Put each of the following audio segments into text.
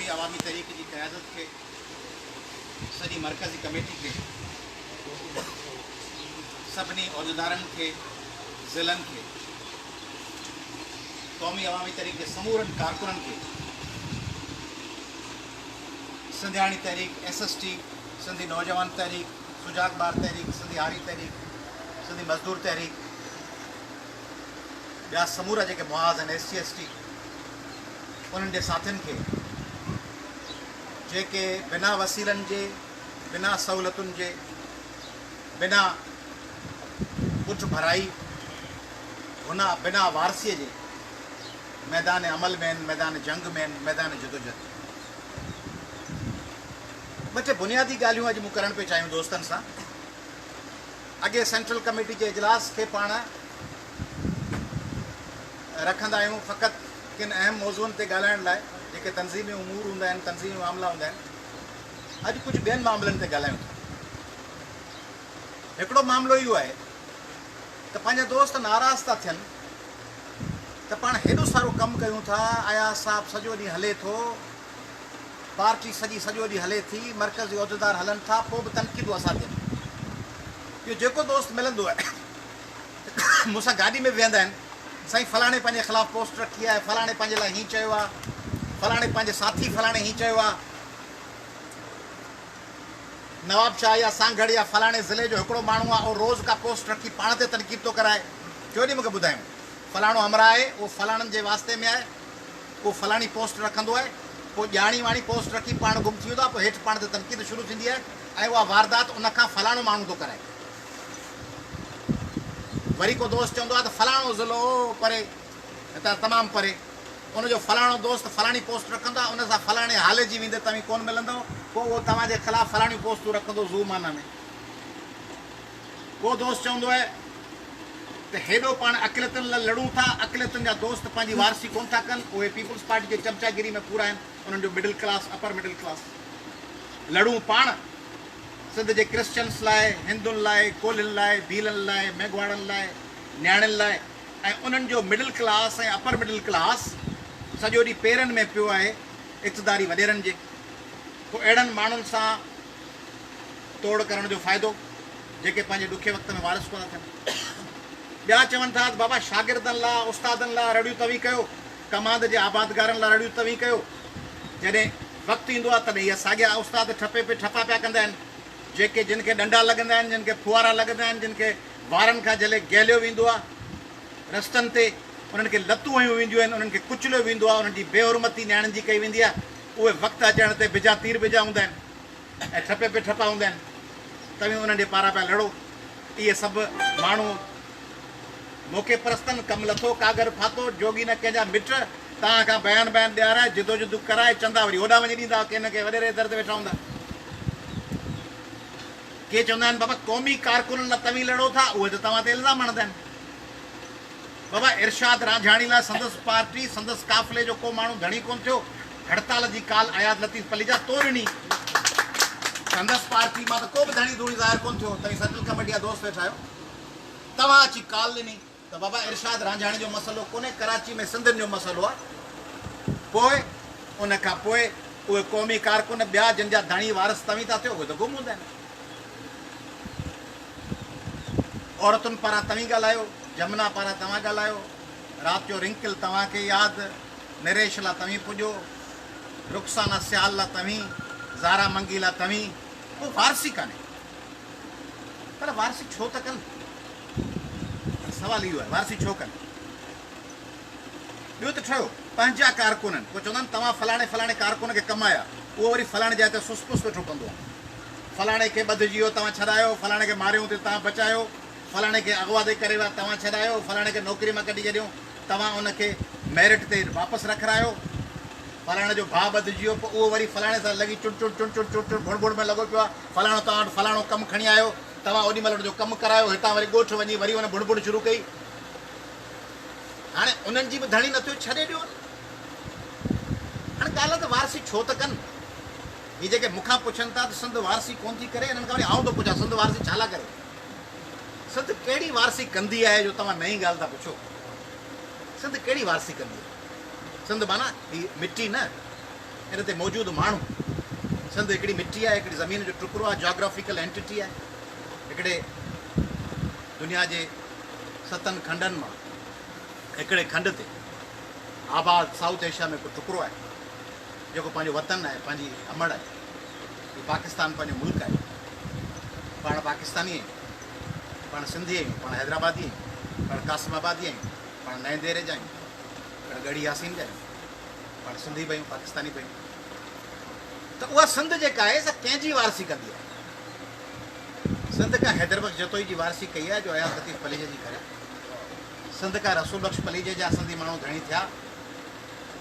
قومي عوامي تحريڪ جي قيادت کي، سڄي مرڪزي ڪميٽي کي، سڀني عهديدارن کي، ضلعن کي، قومي عوامي تحريڪ جي سمورن ڪارڪنن کي، سنڌياڻي تحريڪ، ايس ايس ٽي، سنڌي نوجوان تحريڪ، سجاڳ ٻار تحريڪ، سنڌي هاري تحريڪ، سنڌي مزدور تحريڪ، ٻيا سمورا جيڪي محاذ آهن ايس سي ايس ٽي انهن جي ساٿين کي جيڪي بنا وسيلن جي، بنا سهولتن جي، بنا پٺ ڀرائي، بنا وارثيء جي ميدان عمل ۾ آهن، ميدان جنگ ۾ آهن، ميدان جدوجھد ۾. ٻه ٽي بنيادي ڳالهيون اڄ مون ڪرڻ پئي چاهيون دوستن سان. اڳي سينٽرل ڪميٽي جي اجلاس کي پاڻ رکندا آهيون فقط ڪن اهم موضوعن تي ڳالهائڻ لاء جيڪي تنظيمي امور هوندا آهن، تنظيمي معاملا هوندا آهن. اڄ ڪجهه ٻين معاملن تي ڳالهايون ٿا. هڪڙو معاملو اهو آهي ته پنهنجا دوست ناراض ٿا ٿين ته پاڻ هيڏو سارو ڪم ڪيون ٿا، اياز صاحب سڄو ڏينهن هلي ٿو، پارٽي سڄي سڄو ڏينهن هلي ٿي، مرڪزي عهديدار هلن ٿا، پوء به تنقيدون اسان تي آهن. اهو جيڪو دوست ملندو آهي مون سان گاڏي ۾ ويهندا آهن، سائين فلاڻي پنهنجي خلاف پوسٽ رکي آهي، فلاڻي پنهنجي لاء هين چيو آهي، فلاڻي پنهنجي ساٿي فلاڻي هين چيو آهي. نوابشاهه يا سانگهڙ يا فلاڻي ضلعي جو هڪڙو ماڻهو آهي اهو روز ڪا پوسٽ رکي پاڻ تي تنقيد ٿو ڪرائي. ٽيون ڏينهن مون کي ٻڌايائون فلاڻو همراهه آهي اهو فلاڻن جي واسطي ۾ آهي اهو فلاڻي پوسٽ رکندو آهي پوء ڄاڻي واڻي پوسٽ رکي پاڻ گم ٿي ويندو آهي پوء هيٺ پاڻ تي تنقيد شروع ٿيندي آهي ۽ اها واردات ان کان فلاڻو ماڻهو ٿو ڪرائي. وري ڪو دوست چوندو آهي ته فلاڻو ضلعو پري هتان تمام پري ان جو فلاڻو دوست فلاڻي پوسٽ رکندو آهي، ان سان فلاڻي هالي جي ويندي توهين ڪونه ملندؤ، پوء اهو توهان جي خلاف فلاڻيون پوسٽون رکندو ذو معنيٰ ۾. ڪو دوست چوندو آهي ته هيڏو پاڻ اقليتن لاء لڙون ٿا، اقليتن جا دوست پنهنجي وارثي ڪونه ٿا ڪن، اهي پيپلز پارٽي جي چمچاگيري ۾ پورا آهن، انهن جو middle class, upper middle class. لڙون پاڻ سنڌ جي ڪرسچنس لاء، هندن لاء، ڪولهين لاء، ڀيلن لاء، ميگهواڙن لاء، نياڻين لاء. ۽ انهن جو middle class ۽ upper middle class سڄو ڏينهن پيرن ۾ پيو آهي اقتداري وڏيرن جي. پوء اهڙن ماڻهن سان توڙ ڪرڻ جو فائدو جيڪي پنهنجي ڏکي وقت ۾ وارث ڪونه ٿين. ٻيا چون ٿا ته بابا شاگردن لا استادن لا رڙيون توهين ڪيو، ڪماند جي آبادگارن لا رڙيون توهين ڪيو. جڏهن وقت ايندو آهي تڏهن اهي ساڳيا استاد ٺپي پي ٺپا پيا ڪندا آهن. جيڪي جن کي ڏنڊا لڳندا آهن، جن کي ڦوهارا لڳندا آهن، جن کي وارن کان جهلي گهليو ويندو آهي رستن تي، انهن کي لتون هنيون وينديون آهن، انهن کي ڪچليو ويندو آهي، انهن جي بي حرمتي نياڻين جي ڪئي ويندي آهي، اهي وقت اچڻ تي بجا تير بجا هوندا آهن ۽ ٺپي پي ٺپا هوندا آهن. توهين انهن جي پاران پيا لڙو. اهي سڀ ماڻهو موقعي پرستن، ڪم لٿو ڪاڳر ڦاتو، جوڳي نه ڪنهن جا مٽ، توهان کان بيان بيان ڏيارائي، جدوجھد ڪرائي، چندا وري هوڏانهن وڃي ڏيندا، ڪنهن نه ڪنهن وڏيري جي در تي ويٺا هوندا. ڪي چوندا آهن بابا قومي ڪارڪنن لاء توهين لڙو ٿا، اهي ته توهان تي الزام هڻندا آهن. بابا ارشاد رانجهاڻي لاء سندس پارٽي، سندس قافلي جو ڪو ماڻهو ڌڻي ڪونه ٿيو، هڙتال جي ڪال اياز لطيف پليجا تو ڏني. سندس پارٽي مان ته ڪو به ڌڻي ڌوڻي ظاهر ڪونه ٿيو، توهين سينٽرل ڪميٽي جا دوست ويٺا آهيو، توهان اچي ڪال ڏني. ته بابا ارشاد رانجهاڻي جو مسئلو ڪونهي ڪراچي ۾ سنڌين جو مسئلو آ پوء ان کان پوء اهي قومي ڪارڪن ٻيا جن جا ڌڻي وارث توهين ٿا ٿيو اهي ته گم هوندا آهن عورتن پاران توهين ڳالهايو جمنا پاران توهان ڳالهايو رات جو رنڪل توهان کي ياد نريش لا توهين پڄو رخسانا سيال لا توهين زارا منگي لا توهين پوء وارثي ڪانهي پر وارثي ڇو ته ڪن؟ سوال اهو آهي وارثي ڇو ڪن؟ ٻيو ته ٺهيو پنهنجا ڪارڪن آهن پوء چوندا آهن توهان فلاڻي فلاڻي ڪارڪن کي ڪم آيا اهو وري فلاڻي جاء تي سس پس ويٺو ڪندو آهي فلاڻي کي ٻڌجي ويو توهان ڇڏايو فلاڻي کي ماريون ته توهان بچايو فلاڻي کي اغوا تي ڪري ويا توهان ڇڏايو فلاڻي کي نوڪري مان ڪڍي ڇڏيو توهان ان کي ميرٽ تي واپس رکرايو فلاڻي جو ڀاء ٻڌجي ويو پوء اهو وري فلاڻي سان لڳي چڙ چڙ چڙ چڙ چڙ چڙ ڀڻ ڀڻ ۾ لڳو پيو آهي فلاڻو توهان وٽ فلاڻو ڪم کڻي آيو، توهان اوڏي مهل ان جو ڪم ڪرايو، هتان وري ڳوٺ وڃي وري ان ڀڻ ڀڻ شروع ڪئي. هاڻي انهن جي به ڌڻي نه ٿيو، ڇڏي ڏيو. هاڻي ڳالهه ته وارثي ڇو ته ڪن؟ هي جيڪي مون کان پڇن ٿا ته سنڌ وارثي ڪونه ٿي ڪري، انهن کان وري آئون ٿو پڇان سنڌ وارثي ڇا لاء ڪري؟ سنڌ ڪهڙي وارثي ڪندي آهي جو توهان نئين ڳالهه ٿا پڇو؟ سنڌ ڪهڙي وارثي ڪندي آهي؟ سنڌ معنيٰ هي مٽي نه. ان تي موجود ماڻهو، سنڌ هڪڙي مٽي آهي، هڪڙي زمين جو ٽڪرو آهي، جاگرافيڪل اينٽيٽي آهي، هڪڙي دنيا جي ستن کنڊن مان هڪڙي کنڊ تي آباد سائوٿ ايشيا ۾ هڪ ٽڪرو آهي، جيڪو پنهنجو وطن آهي، پنهنجي امڙ آهي. هي پاڪستان پنهنجو ملڪ آهي. پاڻ پاڪستاني آهيون، پاڻ سنڌي آهيون، پاڻ حيدرآبادي آهيون، پاڻ قاسم آبادي آهيون، پاڻ نئين ديري جا آهيون، پاڻ ڳڙهي ياسين جا آهيون. پاڻ سنڌي به آهيون پاڪستاني به آهيون ته اها سنڌ جيڪا آهي سا ڪنهن جي وارثي ڪندي آهي؟ سنڌ ڪا حيدر بخش جتوئي جي وارثي ڪئي آهي جو اياز لطيف پليجي جي ڪري؟ سنڌ ڪا رسول بخش پليجي جا سنڌي ماڻهو ڌڻي ٿيا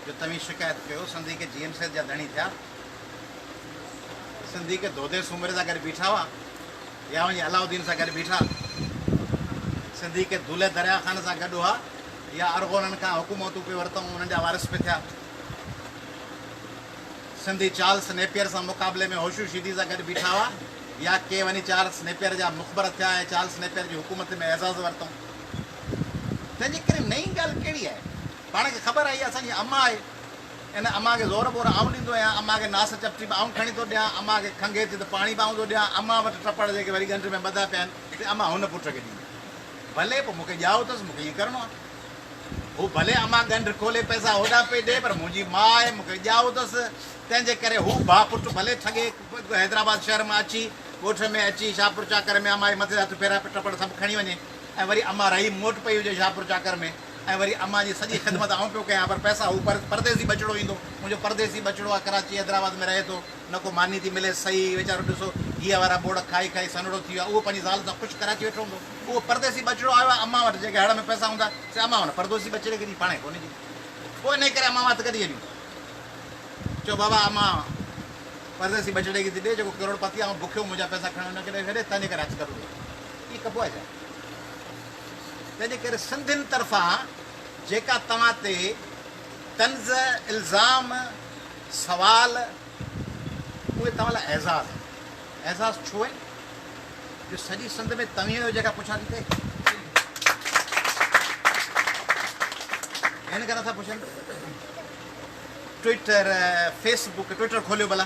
جو توهين شڪايت ڪيو؟ سنڌي ڪي جي ايم سيد جا ڌڻي ٿيا؟ سنڌي ڪي دودي سومري سان گڏ بيٺا هئا يا وڃي علاؤالدين سان گڏ بيٺا؟ سنڌي ڪي دولهه دريا خان سان گڏ هئا يا ارغونن کان حڪومتون پئي ورتائون انهن جا وارث پئي ٿيا. سنڌي چارلس نيپئر سان مقابلي ۾ هوشو شيدي سان گڏ بيٺا هئا يا ڪي وڃي چارلس نيپئر جا مخبر ٿيا ۽ چارلس نيپئر جي حڪومت ۾ اعزاز ورتائون. تنهن جي ڪري نئين ڳالهه ڪهڙي آهي؟ پاڻ کي خبر آهي اها اسان جي اما آهي. ان اما کي زور ٻور آئون ڏيندو آهيان، اما کي ناس چپٽي به آئون کڻي ٿو ڏيان، اما کي کنگهي ٿي ته پاڻي به آئون ٿو ڏيان، اما وٽ ٽپڙ جيڪي وري ڳنڍ ۾ ٻڌا پيا آهن سي اما هن پٽ کي ڏيندي. ڀلي پوء مون کي ڄائو اٿس، مون کي ائين ڪرڻو آهي. هو ڀلي امان ڳنڍ کولي پئسا هوڏانهن پئي ڏي، پر منهنجي ماء آهي، مون کي ڄائو اٿس، تنهن جي ڪري هو ڀاء پٽ ڀلي ٺڳي حيدرآباد شهر مان اچي، ڳوٺ ۾ اچي، شاهپور چاڪر ۾ امان جي مٿي تي هٿ ڦيرائي ٽپڙ سڀ کڻي وڃي ۽ وري امان رهي موٽ پئي هجي شاهپور چاڪر ۾ ۽ وري امان جي سڄي خدمت آئون پيو ڪيان، پر پئسا هو پرديسي ٻچڙو ايندو، منهنجو پرديسي ٻچڙو آهي، ڪراچي حيدرآباد ۾ رهي ٿو. نه ڪو ماني ٿي مليس صحيح، ويچارو ڏسو گيهه وارا ٻوڙ کائي کائي سنهڙو ٿي ويو آهي، اهو پنهنجي زال سان خوش ڪراچي ويٺو هوندو. اهو پرديسي ٻچڙو آيو آهي امان وٽ، جيڪي هڙ ۾ پئسا هوندا سي امان ان پردوسي ٻچڙي کي ڏي، پاڻ کي ڪونه ڏيندي. پوء انهيء ڪري امان وات ڪڍي هليون. چيو بابا امان پرديسي ٻچڙي کي ٿي ڏي، جيڪو ڪروڙ پتي آهي، آئون بکيو منهنجا پئسا کڻي ان کي ڏئي ڇڏي، تنهنجي ڪري هٿ ڪڍو ويو. ائين ڪبو آهي ڇا؟ تنهنجي ڪري سنڌين طرفان جيڪا توهان تي طنز، الزام، سوال، اهي توهان لاء اعزاز آهن. اعزاز ڇو آهن؟ جو سڄي سنڌ ۾ توهين آهيو جيڪا پڇا ٿي ٿئي. هن کان نٿا پڇن. ٽوئٽر، فيس بڪ، ٽوئٽر کوليو ڀلا.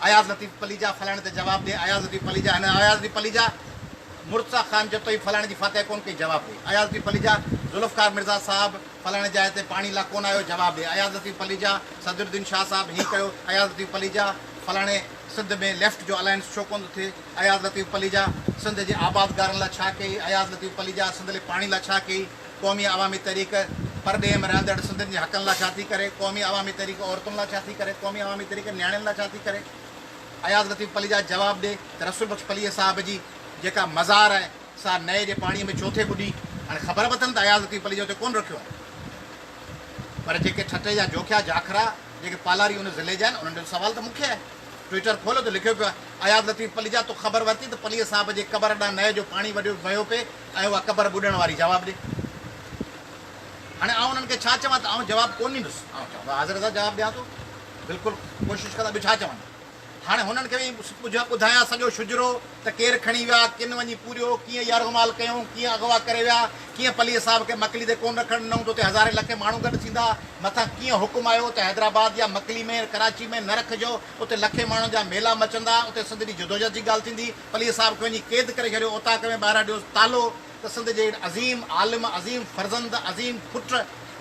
اياز لطيف پليجا فلاڻي تي جواب ڏي، اياز لطيف پليجا هن اياز لطيف پليجا مرتضيٰ خان جتوئي فلاڻي جي فاتحه ڪونه ڪئي جواب ڏي. اياز لطيف پليجا ذوالفقار مرزا صاحب فلاڻي جاء تي پاڻي لا ڪونه آيو جواب ڏي اياز لطيف پليجا صدر الدين شاهه صاحب هين ڪيو اياز لطيف پليجا فلاڻي سنڌ ۾ ليفٽ جو الائنس ڇو ڪونه ٿو ٿئي اياز لطيف پليجا سنڌ جي آبادگارن لا ڇا ڪئي اياز لطيف پليجا سنڌ لي پاڻي لا ڇا ڪئي قومي عوامي تحريڪ پرڏيهه ۾ رهندڙ سنڌين جي حقن لا ڇا ٿي ڪري قومي عوامي تحريڪ عورتن لا ڇا ٿي ڪري قومي عوامي تحريڪ نياڻين لا ڇا ٿي ڪري اياز لطيف پليجا جواب ڏي ته رسول بخش پليجي صاحب جي جيڪا مزار آهي سا نئين جي پاڻيء ۾ ڇو ٿي ٻڏي؟ هاڻي خبر به اٿن ته اياز لطيف پليجو اتي ڪونه رکيو آهي. پر جيڪي ٺٽي جا جوکيا جاکرا، جيڪي پالاري ان ضلعي جا آهن، انهن جو سوال ته مون کي آهي. ٽوئٽر کوليو ته لکيو پيو آهي، اياز لطيف پليجا تو خبر ورتي ته پليجي صاحب جي قبر ڏانهن نئين جو پاڻي وڏيو وهيو پئي ۽ اها قبر ٻڏڻ واري جواب ڏي. هاڻي آئون انهن کي ڇا چوان ته آئون جواب ڪونه ڏيندس. آئون چوان ته حاضر صاحب جواب ڏيان ٿو. بلڪل ڪوشش ڪندا ٻيو ڇا چوان. هاڻي هنن کي به ٻڌايان سڄو شجرو ته ڪير کڻي ويا، ڪن وڃي پوريو، ڪيئن يرغمال ڪيائون، ڪيئن اغوا ڪري ويا، ڪيئن پليجي صاحب کي مڪلي تي ڪونه رکڻ ڏنائون ته اتي هزارين لکين ماڻهو گڏ ٿيندا، مٿان ڪيئن حڪم آيو ته حيدرآباد يا مڪلي ۾ ڪراچي ۾ نه رکجو، اتي لکين ماڻهن جا ميلا مچندا، اتي سنڌ جي جدوجهد جي ڳالهه ٿيندي، پليجي صاحب کي وڃي قيد ڪري ڇڏيو، اوطاق ۾ ٻاهران ڏيوس تالو ته سنڌ جي عظيم عالم، عظيم فرزند، عظيم پٽ.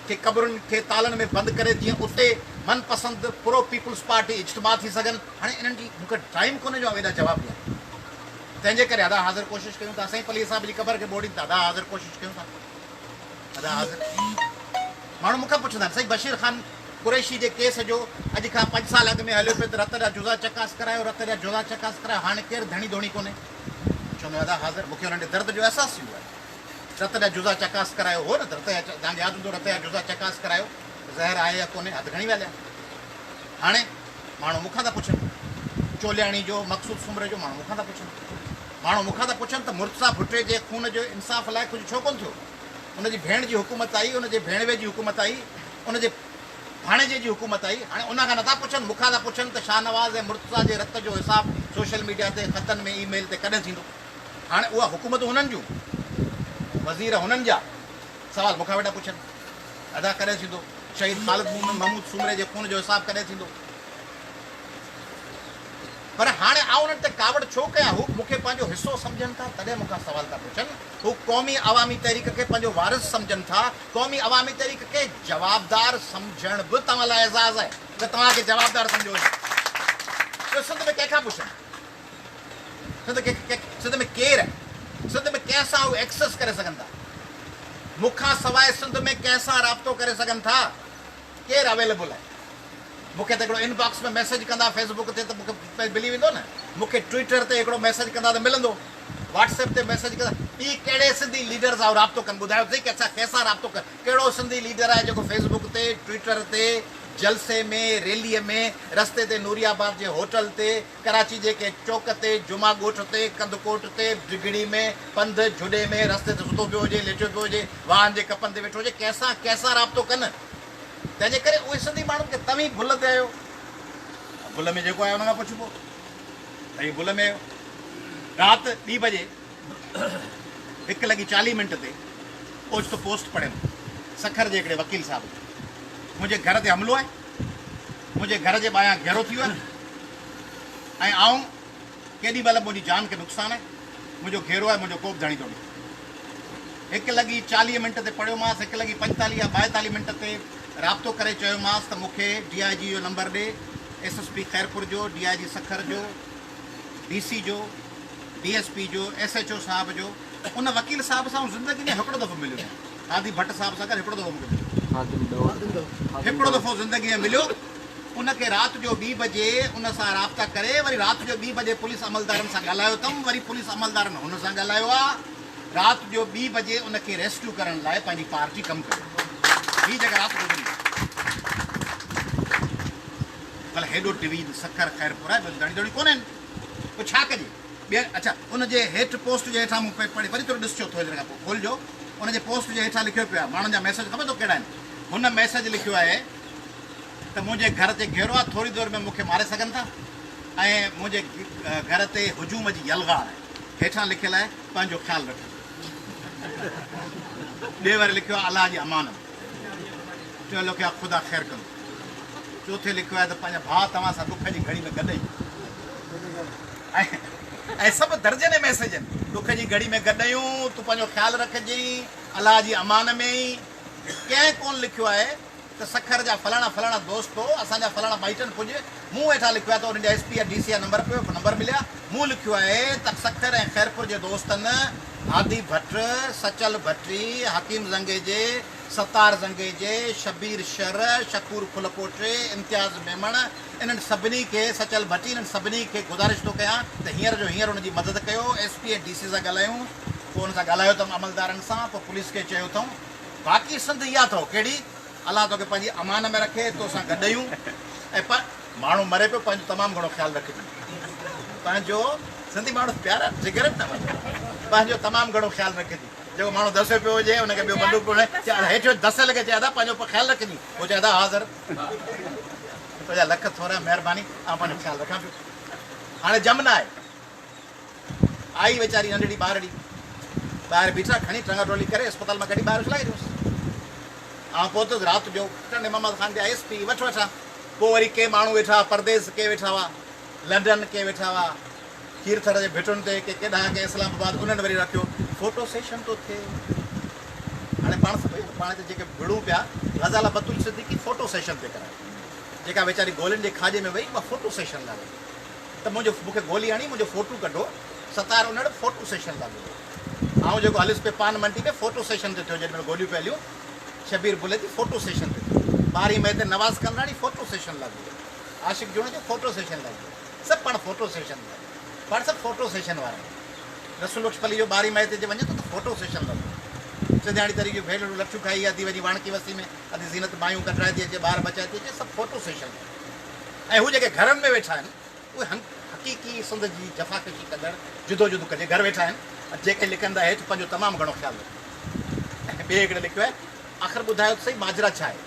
کي قبرن کي تالن ۾ بند ڪري جيئن اتي من پسند پرو پيپلز پارٽي اجتماع ٿي سگهن. هاڻي انهن جي مون کي ٽائيم ڪونهي جو آئون ايڏا جواب ڏيان تنهن جي ڪري ادا حاضر ڪوشش ڪيون ٿا سائين پليجي صاحب جي قبر کي ٻوڙين ٿا ادا حاضر ڪوشش ڪيون ٿا ادا حاضر ماڻهو مون کان پڇندا آهن سائين بشير خان قريشي جي ڪيس جو اڄ کان پنج سال اڳ ۾ هليو پيو ته رت جا جزا چڪاس ڪرايو رت جا جزا چڪاس ڪرايو هاڻي ڪير ڌڻي ڌوڻي ڪونهي چوندو ادا حاضر مون کي انهن جي درد جو احساس ٿي ويو آهي. رت جا جزا چڪاس ڪرايو هو نه ته رت جا توهان کي ياد هوندو رت جا جزا چڪاس ڪرايو زهر آهي يا ڪونهي هٿ کڻي ويا هليا هاڻي ماڻهو مون کان ٿا پڇن چولياڻي جو مقصود سومري جو ماڻهو مون کان ٿا پڇن ماڻهو مون کان ٿا پڇن ته مرتضيٰ ڀٽي جي خون جو انصاف لاء ڪجهه ڇو ڪونه ٿيو ان جي ڀيڻ جي حڪومت آئي ان جي ڀيڻوي جي حڪومت آئي ان جي ڀاڻيجي جي حڪومت آئي هاڻي ان کان نٿا پڇن مون کان ٿا پڇن ته شاهنواز ۽ مرتضيٰ جي رت جو حساب سوشل ميڊيا تي خطن ۾ اي ميل تي ڪڏهن ٿيندو. هاڻي اها حڪومتون هنن جون، وزير هنن جا، سوال مون کان ويٺا پڇن، ادا ڪڏهن ٿيندو؟ شهيد خالد محمود سومري جي خون جو حساب ڪڏهن ٿيندو؟ پر هاڻي آئون انهن تي ڪاوڙ ڇو ڪيان؟ هو مون کي پنهنجو حصو سمجهن ٿا، تڏهن مون کان سوال ٿا پڇن. هو قومي عوامي تحريڪ کي پنهنجو وارث سمجهن ٿا. قومي عوامي تحريڪ کي جوابدار سمجهڻ به توهان لاء اعزاز آهي ته توهان کي جوابدار سمجهيو وڃي. ٻيو سنڌ ۾ ڪنهن کان پڇن؟ سنڌ کي سنڌ ۾ ڪير آهي؟ سنڌ ۾ ڪنهن سان هو ايڪسس ڪري سگهن ٿا؟ مون کان سواء سنڌ ۾ ڪنهن سان رابطو ڪري سگهن ٿا؟ ڪير اويليبل آهي؟ مون کي ته هڪڙو ان باڪس ۾ ميسيج ڪندا فيس بڪ تي ته مون کي ملي ويندو نه. مون کي ٽوئيٽر تي هڪڙو ميسيج ڪندا ته ملندو. واٽس ايپ تي ميسيج ڪندا. ٻي ڪهڙي سنڌي ليڊر سان هو رابطو ڪن ٻڌايو ته سهي ڪنهن سان ڪنهن سان رابطو ڪن. ڪهڙو سنڌي ليڊر آهي جيڪو فيس بڪ تي، ٽوئيٽر تي، جلسي ۾، ريلي ۾، رستي تي نوري آباد جي هوٽل تي، ڪراچي جي ڪنهن چوڪ تي، جمعه ڳوٺ تي، ڪنڌڪوٽ تي، ڊگهڙي ۾، پنڌ، جهڏي ۾، رستي تي ستو پيو هجي، ليٽيو پيو هجي، واهن جي ڪپن تي ويٺو هجي، ڪنهن سان ڪنهن سان رابطو ڪن. تنهن جي ڪري اهي سنڌي ماڻهن کي توهين ڀل تي آهيو. ڀل ۾ جيڪو آهي ان کان پڇبو. توهين ڀل ۾ آهيو. رات ٻي بجي هڪ لڳي چاليهه منٽ تي اوچتو پوسٽ پڙهيم سکر جي هڪڙي وڪيل صاحب جو. منهنجي گهر تي حملو آهي. منهنجي گهر جي ٻاهيان گهيرو ٿي ويو آهي ۽ آئون ڪيڏي مهل به منهنجي جان کي نقصان آهي. منهنجو گهيرو آهي منهنجو ڪوبه ڌڻي ڪونهي. هڪ لڳي 40 منٽ تي پڙهيومانس، هڪ لڳي 45 يا 42 منٽ تي رابطو ڪري چيومانس ته مون کي ڊي I جي جو نمبر ڏي، ايس ايس پي خيرپور جو، ڊي I جي سکر جو، ڊي سي جو، ڊي ايس پي جو، ايس ايڇ او صاحب جو. ان وڪيل صاحب سان آئون زندگي ۾ هڪڙو دفعو مليو آهيان. هادي ڀٽ صاحب سان گڏ هڪڙو دفعو مون کي مليو. هڪڙو دفعو زندگي ۾ مليو. ان کي رات جو ٻي بجي ان سان رابطا ڪري وري رات جو ٻي بجي پوليس عملدارن سان ڳالهايو اٿم وري پوليس عملدارن هن سان ڳالهايو آ رات جو ٻي بجي ان کي ريسڪيو ڪرڻ لاء پنهنجي پارٽي ڪم ڪيو هي جيڪا رات گذري ڀلا هيڏو ڊويزن سکر خيرپور آهي ٻيو ڌڻي ڌڻي ڪونهن پوء ڇا ڪجي ٻي اڇا ان جي هيٺ پوسٽ جي هيٺان مون پڙهي وري ٿورو ڏسجو ٿوري دير کان پوء کولجو ان جي پوسٽ جي هيٺان لکيو پيو آهي ماڻهن جا ميسيج خبر اٿو ڪهڙا آهن هن ميسيج لکيو آهي ته منهنجي گهر تي گهيرو آهي، ٿوري دير ۾ مون کي ماري سگهن ٿا ۽ منهنجي گهر تي هجوم جي يلغار آهي. هيٺان لکيل آهي، پنهنجو خيال رکجو. ٻئي واري لکيو آهي، الله جي امان ۾. ٽيون لکيو آهي، خدا خير ڪندو. چوٿين لکيو آهي ته پنهنجا ڀاء توهان سان ڏک جي گهڙي ۾ گڏ آهيون. ۽ سڀ درجنين ميسيج آهن، ڏک جي گهڙي ۾ گڏ آهيون، تون پنهنجو خيال رکجين، الله جي امان ۾ آهين. ڪنهن ڪونه لکيو آهي ته سکر جا فلاڻا فلاڻا دوستو اسان جا فلاڻا مائٽن پڄ مون هيٺان لکيو آهي ته انهن جا ايس پي يا ڊي سي جا نمبر پيو نمبر مليا مون لکيو آهي ته سکر ۽ خيرپور جي دوستن هادي ڀٽ، سچل ڀٽي، حڪيم زنگيجي، ستار زنگيجي، شبير شر، شڪور ڦلپوٽي، امتياز ميمڻ انهن سڀني کي سچل ڀٽي انهن سڀني کي گذارش ٿو ڪيان ته هينئر جو هينئر ان جي مدد ڪيو ايس پي ۽ ڊي سي سان ڳالهايون پوء ان سان ڳالهايو اٿم عملدارن سان پوء پوليس کي چيو اٿئون باقي سنڌ اها اٿئو ڪهڙي الله توکي پنهنجي امان ۾ رکي توسان گڏ آهيون ۽ پ ماڻهو مري پيو پنهنجو تمام گهڻو خيال رکجي پنهنجو سنڌي ماڻهو پيارا جگر آهن نه پنهنجو تمام گهڻو خيال رکجي جيڪو ماڻهو دسيو پيو هجي ان کي ٻيو بندوق پيو هڻي هيٺ دسيل کي چئي ادا پنهنجو خيال رکجي هو چئي ادا حاضر تنهنجا لک ٿورا مهرباني آئون پنهنجو خيال رکان پيو هاڻي جمنا آهي آئي ويچاري ننڍڙي ٻارڙي ٻاهر بيٺا کڻي ٽنگ ٽولي ڪري اسپتال مان ڪڍي ٻاهر اڇلائي ڏنس. آئون پهتس رات جو ٽنڊي محمد خان تي ايس پي وٺ وٺان. پوء وري ڪي ماڻهو ويٺا هئا پرديس ڪي ويٺا هئا لنڊن ڪي ويٺا هئا کيرٿر جي ڀٽن تي ڪي ڪيڏانهن ڪي اسلام آباد انهن وري رکيو فوٽو سيشن ٿو ٿئي. هاڻي پاڻ سڀئي پاڻ تي جيڪي وڙهون پيا غزاله بتول صديقي فوٽو سيشن پئي ڪرائي جيڪا ويچاري گولين جي کاڄي ۾ وئي اها فوٽو سيشن لاء وئي. ته منهنجو مون کي گولي هڻي منهنجو فوٽو ڪڍو، ستار انڙ فوٽو سيشن لاء ويو. آئون جيڪو هليس پئي پان منڊي ۾ فوٽو سيشن تي ٿيو جيڏي مهل گوليون پئي هليون شبير بليدي فوٽو سيشن تي ٿيو. ٻارهين مئي تي نواز ڪنراڻي فوٽو سيشن لاء ويو. عاشق جوڻيجو فوٽو سيشن لاء ويو. سڀ پاڻ فوٽو سيشن لاء پاڻ سڀ فوٽو سيشن وارا آهيون. رسول بخش پليجو ٻارهين مئي تي جي وڃي ٿو ته فوٽو سيشن لاء ويو. سنڌياڻي تري جون ڀينرون لٺيون کائي اڌي وڃي واڻڪي وستي ۾ اڌي زينت مايون ڪڍرائي ٿي اچي ٻار بچائي ٿي اچي سڀ فوٽو سيشن لاء. ۽ هو جيڪي گهرن ۾ ويٺا آهن اهي حقيقي سنڌ جي جفاڪشي ڪندڙ جدوجھد ڪجي گهر ويٺا آهن جيڪي لکن ٿا هيٺ پنهنجو تمام گهڻو خيال رکو ۽ ٻئي هڪڙي لکيو آهي آخر ٻڌايو ته سهي ماجرا ڇا آهي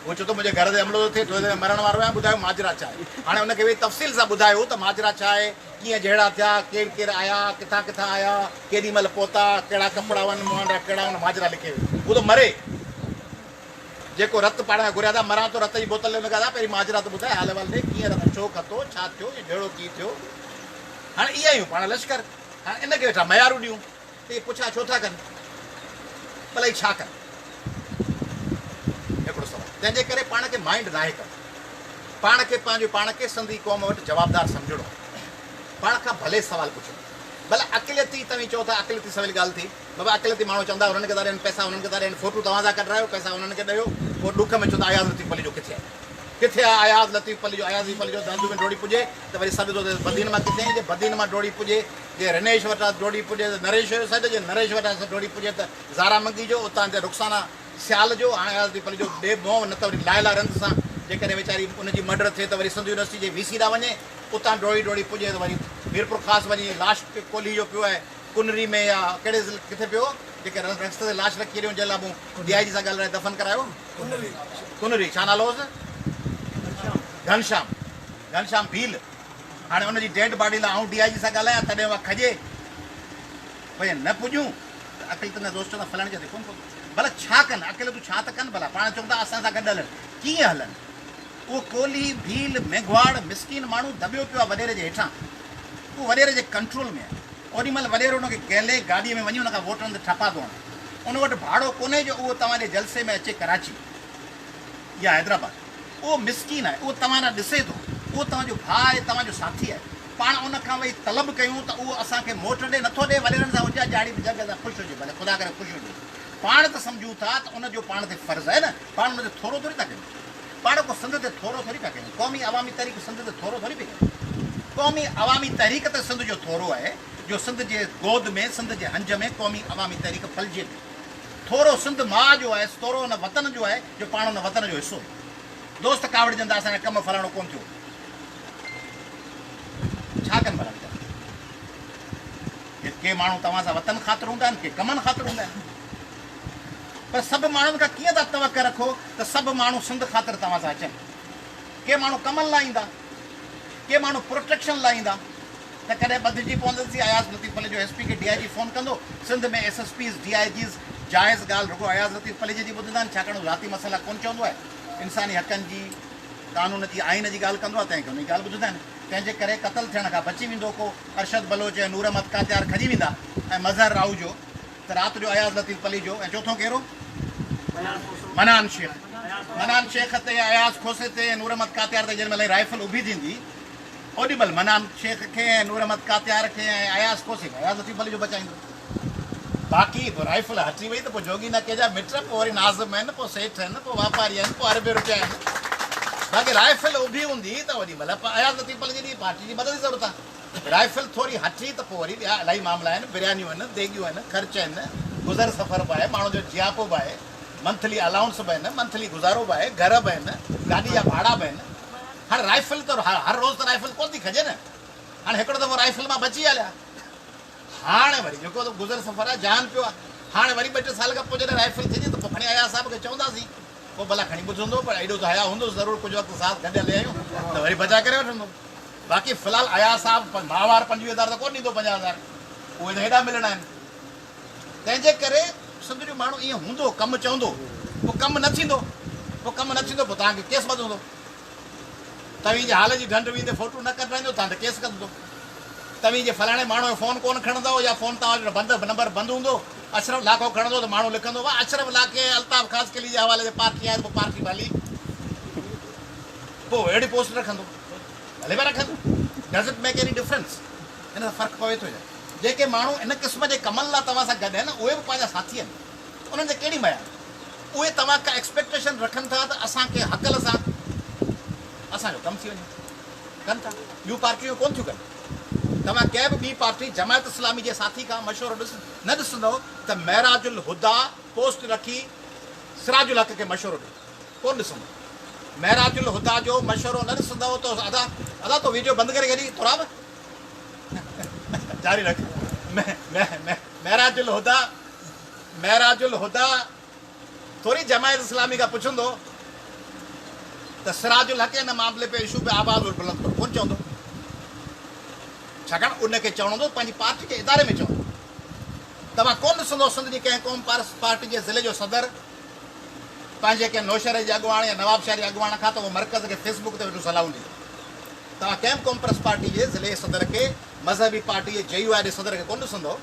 هو چئي ٿو منهنجي گهر تي حملو ٿو ٿئي ٿوري دير ۾ مرڻ وارو آهيان ٻڌايو ماجرا ڇا آهي هاڻي ان کي ويهي تفصيل سان ٻڌايو ته ماجرا ڇا آهي ڪيئن جهيڙا ٿيا ڪير ڪير آيا ڪٿان ڪٿان آيا ڪيڏي مهل پهتا ڪهڙا ڪپڙا هئن مهانڊا ڪهڙا هئن ماجرا لکي ويو هو ٿو مري. جيڪو رت پاڻ کان گهريا ٿا، مران ٿو رت جي بوتل ڏي ان کي ادا پهرين ماجرا ته ٻڌاء حال احوال ڏي ڪيئن رت ڇو کتو ڇا ٿيو اهو جهيڙو ڪيئن ٿيو هاڻي اهي آهيون پاڻ لشڪر هاڻي ان کي ويٺا ميارون ڏيون ته اهي پڇا ڇو ٿا ڪن ڀلا اهي ڇا ڪن هڪڙو سوال تنهن جي ڪري پاڻ کي مائنڊ ناهي ڪرڻو پاڻ کي پنهنجو پاڻ کي سنڌي قوم وٽ جوابدار سمجهڻو آهي پاڻ کان ڀلي سوال پڇن ڀلا اقليتي توهين چئو ٿا اقليتي سويل ڳالهه ٿي بابا اقليتي ماڻهو چوندا انهن کي ٿا ڏين پئسا انهن کي ٿا ڏين فوٽو توهان سان ڪڍرايو پئسا انهن کي ڏيو پوء ڏک ۾ چوندا اياز لطيف پليجو ڪٿي آهي ڪٿي آهي اياز لطيف پليجو اياز لطيف پليجو دادو ۾ ڊوڙي پڄي ته وري سڏ ٿو ٿئي بدين مان ڪٿي آهين جي بدين مان ڊوڙي پڄي جي رنيش وٽان ڊوڙي پڄي ته نريش جو سڏ جي نريش وٽان ڊوڙي پڄي ته زارا منگي جو اتان تي رخسانه سيال جو هاڻي اياز لطيف پليجو ڏي منهن نه ته وري لائلا رند سان جيڪڏهن ويچاري ان جي مرڊر ٿئي ته وري سنڌ يونيورسٽي جي وي سي ڏانهن وڃي اتان ڊوڙي ڊوڙي پڄي ته وري ميرپورخاص وڃي لاش ڪولهي جو پيو آهي ڪنري ۾ يا ڪهڙي ضلع ڪٿي پيو هو جيڪي رستي تي لاش رکي ڇڏيو جنهن لاء مون ڊي I جي سان ڳالهرائي دفن ڪرايو ڪنري ڇا نالو هوس گهنشام گهنشام ڀيل هاڻي ان جي ڊيڊ باڊي لاء آئون ڊي I جي سان ڳالهايان تڏهن اها کڄي ڀئي نه پڄون ته اقليتن جا دوست چوندا فلاڻي جاء تي ڪونه پهتو ڀلا ڇا ڪن اقليتون ڇا ته ڪن ڀلا پاڻ چون ٿا اسان سان گڏ هلن ڪيئن هلن اهو ڪولهي ڀيل ميگهواڙ مسڪين ماڻهو دٻيو پيو آهي وڏيري جي هيٺان اهو وڏيري جي ڪنٽرول ۾ آهي. اوڏي مهل وڏيرو ان کي گهلي گاڏيء ۾ وڃي ان کان ووٽن تي ٺپا ٿو هڻي. ان وٽ ڀاڙو ڪونهي جو اهو توهان جي جلسي ۾ اچي ڪراچي يا حيدرآباد. اهو مسڪين آهي، اهو توهان ڏانهن ڏسي ٿو، اهو توهان جو ڀاء آهي، توهان جو ساٿي آهي. پاڻ ان کان ويهي طلب ڪيون ته اهو اسان کي موٽ ڏي، نٿو ڏي، وڏيرن سان هجي جاڙي به جڳ سان خوش هجي، ڀلي خدا ڪري خوش هجي. پاڻ ته سمجهون ٿا ته ان جو پاڻ تي فرض آهي نه، پاڻ ان تي ٿورو ٿوري ٿا ڪيون. پاڻ ڪو سنڌ تي ٿورو ٿوري پيا ڪيون. قومي عوامي تحريڪ سنڌ تي ٿورو ٿوري پئي ڪري. قومي عوامي تحريڪ ته سنڌ جو ٿورو آهي جو سنڌ جي گود ۾ سنڌ جي هنج ۾ قومي عوامي تحريڪ پلجي پئي. ٿورو سنڌ ماء جو آهي ٿورو ان وطن جو آهي جو پاڻ ان وطن جو حصو آهيون. دوست ڪاوڙجن ته اسان جا ڪم فلاڻو ڪونه ٿيو. ڇا ڪن ڀلا ويچارا. ڪي ماڻهو توهان سان وطن خاطر هوندا آهن ڪي ڪمن خاطر هوندا آهن. پر سڀ ماڻهن کان ڪيئن ٿا توقع رکو ته سڀ ماڻهو سنڌ خاطر توهان سان اچن. ڪي ماڻهو ڪمن لاء ايندا، ڪي ماڻهو پروٽيڪشن لاء ايندا ته ڪڏهن ٻڌجي پوندسين. اياز لطيف پليجو ايس پي کي ڊي I جي فون ڪندو. Sindh ۾ S S Ps, D I Gs جائز ڳالهه رڳو اياز لطيف پليجي جي ٻڌندا آهن ڇاڪاڻ هو ذاتي مسئلا ڪونه چوندو آهي. انساني حقن جي، قانون جي، آئين جي ڳالهه ڪندو آهي تنهن کي ان جي ڳالهه ٻڌندا آهن. تنهن جي ڪري قتل ٿيڻ کان بچي ويندو ڪو ارشد بلوچ ۽ نور احمد ڪاتيار کڄي ويندا ۽ مظهر راهوجو ته رات جو اياز لطيف پليجو ۽ چوٿون ڪير هو؟ منان شيخ. منان شيخ تي اياز کوسي تي ۽ نور احمد ڪاتيار تي جنهن مهل رائفل اڀي ٿيندي اوڏي مهل منان شيخ کي ۽ نور احمد ڪاتيار کي ۽ اياز کوسي کي اياز لطيف پليجو بچائيندو. باقي رائفل هٽي وئي ته پوء جوڳي نه ڪنهن جا مٽ، پوء وري ناظم آهن، پوء سيٺ آهن، پوء واپاري آهن، پوء اربين روپيا آهن. باقي رائفل اڀي هوندي ته اوڏي مهل اياز لطيف پليجي جي پارٽي جي مدد جي ضرورت آهي. رائفل ٿوري هٽي ته پوء وري ٻيا الاهي معاملا آهن، بريانيون آهن، ديڳيون آهن، خرچ آهن، گذر سفر به آهي، ماڻهن جو جياپو به آهي، منٿلي الائونس به آهن، منٿلي گذارو به آهي، گهر به آهن، گاڏي جا ڀاڙا به آهن. هاڻي رائفل ته هر روز ته رائفل ڪونه ٿي کڄي نه. هاڻي هڪڙو دفعو رائفل مان بچي هليا. هاڻي وري جيڪو گذر سفر آهي، جهان پيو آهي. هاڻي وري ٻه ٽي سال کان پوء جڏهن رائفل ٿيندي ته پوء کڻي اياز صاحب کي چونداسين. پوء ڀلا کڻي ٻڌندو پر ايڏو ته حياء هوندس ضرور ڪجهه وقت ساٿ گڏ هلي آيون ته وري بچاء ڪري وٺندو. باقي في الحال اياز صاحب ماهوار 25 هزار ته ڪونه ڏيندو 50 هزار اهي ته هيڏا ملڻا آهن. تنهن جي ڪري سنڌ جو ماڻهو ائين هوندو ڪم چوندو پوء ڪم نه ٿيندو پوء ڪم نه ٿيندو پوء توهان کي ڪيس ٻڌندو. توهين جي هال جي ڍنڍ ويندي فوٽو نه ڪڍرائيندو توهان تي ڪيس ڪندو. توهين جي فلاڻي ماڻهو جو فون ڪونه کڻندؤ يا فون توهان جو بند نمبر بند هوندو اشرف لاکو کڻندو ته ماڻهو لکندو واه اشرف لاکي ۽ الطاف خاصخيلي جي حوالي تي پارٽي آهي ته پوء پارٽي ڀلي پوء اهڙي پوسٽ رکندو ڀلي پيا رکن does it make any difference ان سان فرق پوي ٿو ڇا جيڪي ماڻهو ان قسم جي ڪمن لاء توهان سان گڏ آهن اهي به پنهنجا ساٿي آهن انهن تي ڪهڙي ميار اهي توهان کان ايڪسپيڪٽيشن رکن ٿا ته اسان کي هڪل سان اسان جو ڪم ٿي وڃي ڪن ٿا ٻيون پارٽيون ڪون ٿيون ڪن توهان ڪنهن به ٻي پارٽي جماعت اسلامي جي ساٿي کان مشورو ڏس نه ڏسندؤ ته معراج الهديٰ پوسٽ رکي سراج الحق کي مشورو ڏي ڪون ڏسندؤ معراج الهديٰ جو مشورو نه ڏسندؤ ته ادا ادا تو ويڊيو بند ڪري ڇڏي تراب جاري رک معراج الهديٰ معراج الهديٰ ٿوري جماعت اسلامي کان پڇندو ته سراج الحق ان معاملي پي اشو پي آواز بلند ڪرو ڪون چوندو ڇاڪاڻ ان کي چوڻو هوندو پنهنجي پارٽي جي اداري ۾ چوندو توهان ڪون ڏسندو سنڌ جي ڪنهن قوم پرست پارٽي جي ضلعي جو صدر پنهنجي ڪنهن نوشهري جي اڳواڻ يا نوابشاهه جي اڳواڻ کان ته اهو مرڪز کي فيس بڪ تي ويٺو صلاحون ڏئي. توهان ڪنهن به قومپرست پارٽي جي ضلعي صدر کي، مذهبي پارٽي جي جي يو آء جي صدر کي ڪونه ڏسندؤ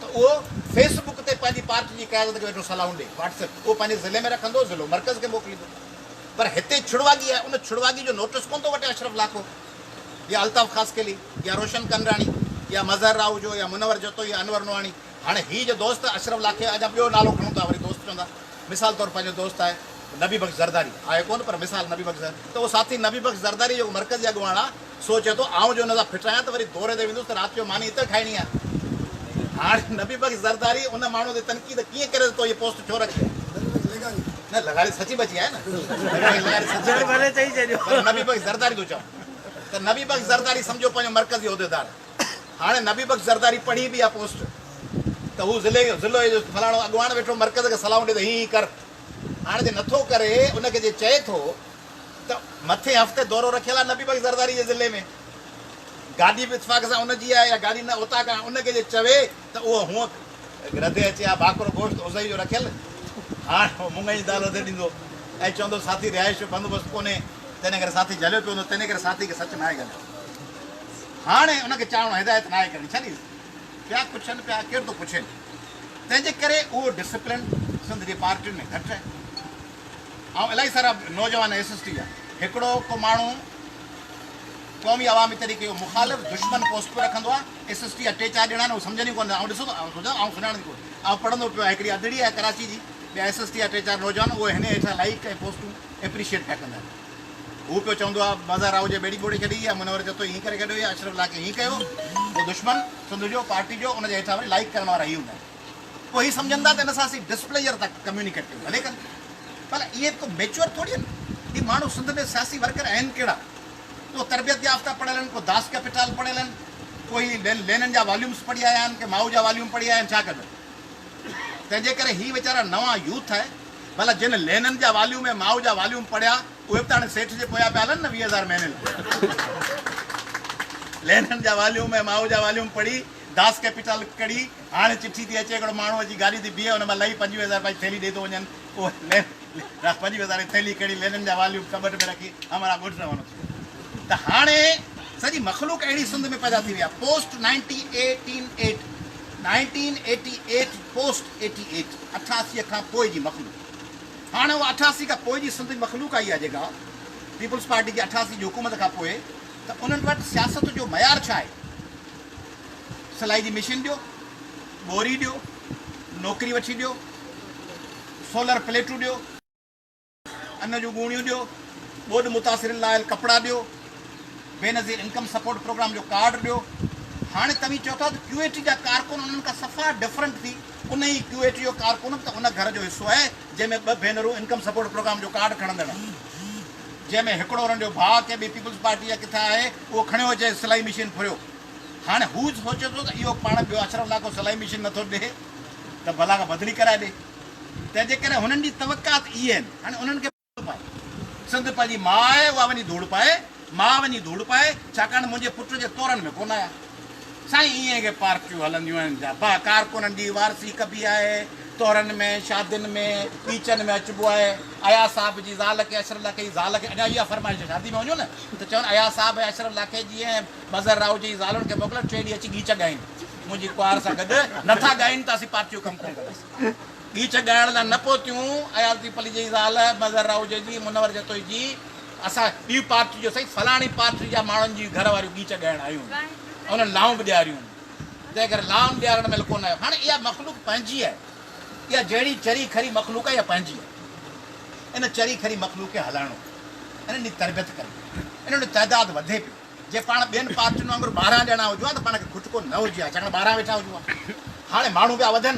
ته اهو فيس بڪ تي پنهنجي پارٽي جي قيادت کي ويٺو صلاحون ڏئي. واٽس ايپ اهو پنهنجي ضلعي ۾ رکندو، ضلعو مرڪز کي موڪليندو. پر هتي ڇڙواڳي آهي، ان ڇڙواڳي جو نوٽس ڪونه ٿو وٺي اشرف لاکو يا الطاف خاصخيلي يا روشن ڪنراڻي يا مظهر راهوجو يا منور جتوئي يا انور نوحاڻي. هاڻي هي جو دوست اشرف لاکي اڃا ٻيو نالو کڻون ٿا وري دوست چوندا مثال طور پنهنجو دوست آهي نبي بخش زرداري آهي ڪونه پر مثال نبي بخش ته اهو ساٿي نبي بخش زرداري جيڪو مرڪزي اڳواڻ آهي سو چئي ٿو آئون جو ان سان فٽ آهيان ته وري دوري تي ويندس ته رات جو ماني هتي کائڻي آهي هاڻي نبي بخش زرداري ان ماڻهو تي تنقيد ڪيئن ڪري ته تو هي پوسٽ ڇو رکي آهي نه لغاري سچي بچي آهي نه لغاري سچي بچي پر نبي بخش زرداري ٿو چوان ته نبي بخش زرداري سمجهو پنهنجو مرڪزي عهديدار هاڻي نبي بخش زرداري پڙهي به اها پوسٽ ته هو ضلعي ضلعي جو فلاڻو اڳواڻ ويٺو مرڪز کي صلاحون ڏي ته هي هي ڪر هاڻي جي نٿو ڪري ان کي جي چئي ٿو ته مٿين هفتي دورو رکيل آهي نبي بخش زرداري جي ضلعي ۾ گاڏي به اتفاق سان ان جي آهي يا گاڏي نه اوطاق آهي ان کي جي چوي ته اهو هونء رڌي اچي ها ڀاڪرو گوشت عضئي جو رکيل هاڻ هو مڱ جي دال رڌي ڏيندو ۽ چوندو ساٿي رهائش جو بندوبست ڪونهي تنهن ڪري ساٿي جهليو پيو هوندو تنهن ڪري ساٿي کي سچ ناهي ڳالهائڻو. هاڻي ان کي چاهڻو هدايت ناهي ڪرڻي ڇڏيس پيا ڪڇن پيا ڪير ٿو پڇين تنهن جي ڪري اهو ڊسپلن سنڌ جي پارٽين ۾ گهٽ آهي آئون الاهي سارا نوجوان ايس ايس ٽي جا هڪڙو ڪو ماڻهو قومي عوامي تحريڪ جو مخالف دشمن پوسٽ پيو رکندو آهي ايس ايس ٽي جا ٽي چار ڄڻا آهن اهي سمجهن ئي ڪونه آئون ڏسو ته آئون سوچان آئون سڃاڻان ئي ڪونه آئون پڙهندو پيو آهيان هڪڙي اڌڙي آهي ڪراچي جي ٻيا ايس ايس ٽي جا ٽي چار نوجوان اهي هن هيٺان لائيڪ ۽ پوسٽون ايپريشيئيٽ پيا ڪندا آهن هو پيو چوندو آ مظهر راهوجي ٻيڙي ٻوڙي ڇڏي يا منور جتوئي هين ڪري ڇڏيو يا اشرف لاکي هين ڪيو اهو دشمن سنڌ جو پارٽي جو ان جي هيٺان وري لائيڪ ڪرڻ وارا هي هوندا آهن پوء هي سمجهن ٿا ته ان سان اسين ڊسپليجر ٿا ڪميونيڪيٽ ڪيون ڀلي ڪن پر اهي به ڪو ميچوئر ٿوري آهن هي ماڻهو سنڌ ۾ سياسي ورڪر آهن ڪهڙا ڪو تربيت يافته پڙهيل آهن ڪو داس ڪيپيٽال پڙهيل آهن ڪو هي لينن جا واليومس پڙهي آيا آهن ڪي مائو جا واليوم پڙهي آيا آهن ڇا ڪجن تنهن جي ڪري هي ويچارا نوان يوٿ آهي ڀلا جن لينن جا واليوم ۽ مائو جا واليوم پڙهيا اهي به ته هاڻي سيٺ جي پويان پيا هلن نه 20 هزار مهيني لاء. لينن جا واليوم ۽ مائو جا واليوم پڙهي داس ڪيپيٽال ڪڙهي هاڻي چٺي ٿي اچي هڪڙو ماڻهو اچي گاڏي تي بيهي ان مان لهي 25 هزار پنهنجي ٿيلهي ڏئي ٿو وڃن اهو لين 25 هزار جي ٿيلهي کڻي لينن جا واليوم ڪٻٽ ۾ رکي همراهه ڳوٺ روانو ٿي ويو ته هاڻي سڄي مخلوق اهڙي سنڌ ۾ پيدا ٿي وئي آهي post ninety eighteen eight nineteen eighty eight post eighty eight 88 کان پوء جي مخلوق هاڻي اها 88 کان پوء جي سنڌ جي مخلوق آئي آهي جيڪا پيپلز پارٽي جي 88 جي حڪومت کان پوء ته انهن وٽ سياست جو معيار ڇا آهي؟ سلائي جي مشين ڏيو، ٻوري ڏيو، نوڪري وٺي ڏيو، سولر پليٽون ڏيو. ان جون ڳوڻيون ڏيو، ٻوڏ متاثرين لاء آيل ڪپڙا ڏيو، بينظير انڪم سپورٽ پروگرام جو ڪارڊ ڏيو. هاڻي توهين چئو ٿا ته ڪيو اي ٽي جا ڪارڪن انهن کان صفا ڊفرنٽ ٿي، ان ئي ڪيو اي ٽي جو ڪارڪن به ته ان گهر جو حصو آهي جنهن ۾ ٻه ڀينرون انڪم سپورٽ پروگرام جو ڪارڊ کڻندڙ آهن، جنهن ۾ هڪڙو انهن جو ڀاء ڪنهن ٻي پيپلز پارٽي يا ڪٿان آهي اهو کڻيو اچي سلائي مشين ڦريو. هاڻي هو سوچي ٿو ته اهو پاڻ ٻيو اشرف لاکو سلائي مشين نٿو ڏي ته ڀلا ڪا بدلي ڪرائي ڏي. تنهن جي ڪري هنن جي توقعات اهي آهن. هاڻي انهن کي. پائي. سنڌ پنهنجي ماء آهي، اها وڃي ڌوڙ پائي، ماء وڃي ڌوڙ پائي، ڇاڪاڻ منهنجي پٽ جي تورن ۾ ڪونه آيا. سائين ائين ڪي پارٽيون هلنديون آهن جا با ڪارڪنن جي وارثي ڪبي آهي، تورن ۾، شادين ۾، ڳيچن ۾ اچبو آهي. اياز صاحب جي زال کي، اشرف لاکي جي زال کي اڃا اها فرمائش آهي شادي ۾ وڃو نه ته چون اياز صاحب ۽ اشرف لاکي جي ۽ مظهر راهوجي جي زالن کي موڪليو ٽي ڏينهن اچي ڳيچ ڳائين منهنجي ڪنوار سان گڏ، نٿا ڳائين ته اسين پارٽي جو ڪم ڪونه ڪنداسين. ڳيچ ڳائڻ لاء نه پهتيون، اياز لطيف پليجي جي زال، مظهر راهوجي جي، منور جتوئي جي، اسان ٻي پارٽي جو سائين فلاڻي پارٽي جا ماڻهن جي گهر واريون ڳيچ ڳائڻ آيون هيون، انهن لائون به ڏياريون، تنهن ڪري لائون ڏيارڻ مهل ڪونه آيو. هاڻي اها مخلوق پنهنجي آهي، اها جهڙي چري کري مخلوق آهي اها پنهنجي آهي، ان چري کري مخلوق کي هلائڻو پيو، انهن جي تربيت ڪرڻي پئي، انهن جو تعداد وڌي پيو. جي پاڻ ٻين پارٽين وانگر 12 ڄڻا هجون ها ته پاڻ کي کٽڪو نه هجي ها، ڇاڪاڻ 12 ويٺا هجون ها. هاڻي ماڻهو پيا وڌن.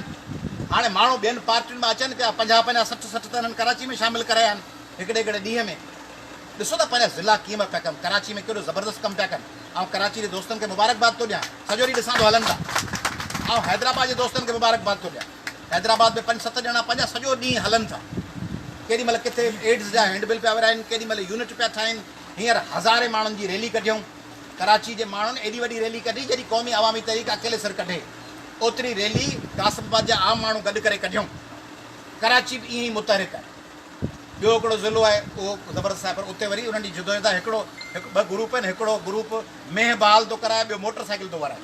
هاڻي ماڻهو ٻين پارٽين مان اچن پيا. پنجاهه پنجاهه، سٺ سٺ ته هنن ڪراچي ۾ شامل ڪرايا آهن هڪڙي هڪڙي ڏينهن ۾. ڏسو ته پنهنجا ضلعا ڪيئن پيا ڪم. ڪراچي ۾ ڪيڏو زبردست ڪم پيا ڪن. آئون ڪراچي جي دوستن کي مبارڪباد ٿو ڏيان. سڄو ڏينهن ڏسان ٿو هلن ٿا. آئون حيدرآباد جي دوستن کي مبارڪباد ٿو ڏيان. حيدرآباد ۾ پنج ست ڄڻا پنهنجا سڄو ڏينهن هلن ٿا. ڪيڏي مهل ڪٿي ايڊز جا هينڊ بل پيا ورهائين، ڪيڏي مهل يونٽ پيا ٺاهين. هينئر هزارين ماڻهن جي ريلي ڪڍيائون. ڪراچي جي ماڻهن ايڏي وڏي ريلي ڪڍي جيڏي قومي عوامي تحريڪ اڪيلي سر ڪڍي. اوتري ريلي قاسم آباد جا عام ماڻهو گڏ ڪري ڪڍيائون. ڪراچي به ائين ئي متحرڪ آهي. ٻيو هڪڙو ضلعو آهي اهو زبردست آهي پر اتي وري انهن جي جدوجهد آهي هڪڙو هڪ ٻه گروپ آهن هڪڙو گروپ مينهن بحال ٿو ڪرائي ٻيو موٽر سائيڪل ٿو ورائي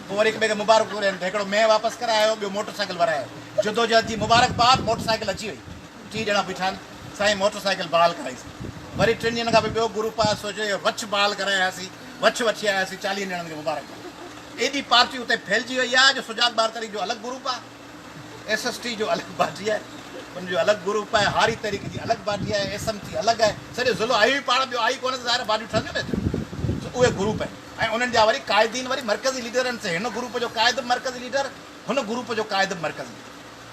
پوء وري هڪ ٻئي کي مبارڪون ڏين ته هڪڙو مينهن واپس ڪرائي آيو ٻيو موٽر سائيڪل ورائي آيو جدوجهد جي مبارڪباد موٽر سائيڪل اچي وئي ٽي ڄڻا بيٺا آهن سائين موٽر سائيڪل بحال ڪرائيسين وري ٽن ڏينهن کان پوء ٻيو گروپ آيو سو چيو وڇ بحال ڪرائي آياسين وڇ وٺي آياسين 40 ڄڻن کي مبارڪباد ايڏي پارٽي اتي ڦهلجي وئي آهي جو سجاڳ ٻارتري جو الڳ گروپ آهي ايس ايس ٽي جو الڳ پارٽي آهي، ان جو الڳ گروپ آهي، هاري تحريڪ جي الڳ پارٽي آهي، ايس ايم ٽي الڳ آهي، سڄو ضلعو آهي ئي پاڻ ٻيو آهي ئي ڪونه ته ظاهر آهي پارٽيون ٺهنديون نه ايتريون. سو اهي گروپ آهن ۽ انهن جا وري قائدين وري مرڪزي ليڊر آهن، سي هن گروپ جو قائد به مرڪزي ليڊر، هن گروپ جو قائد به مرڪزي ليڊر،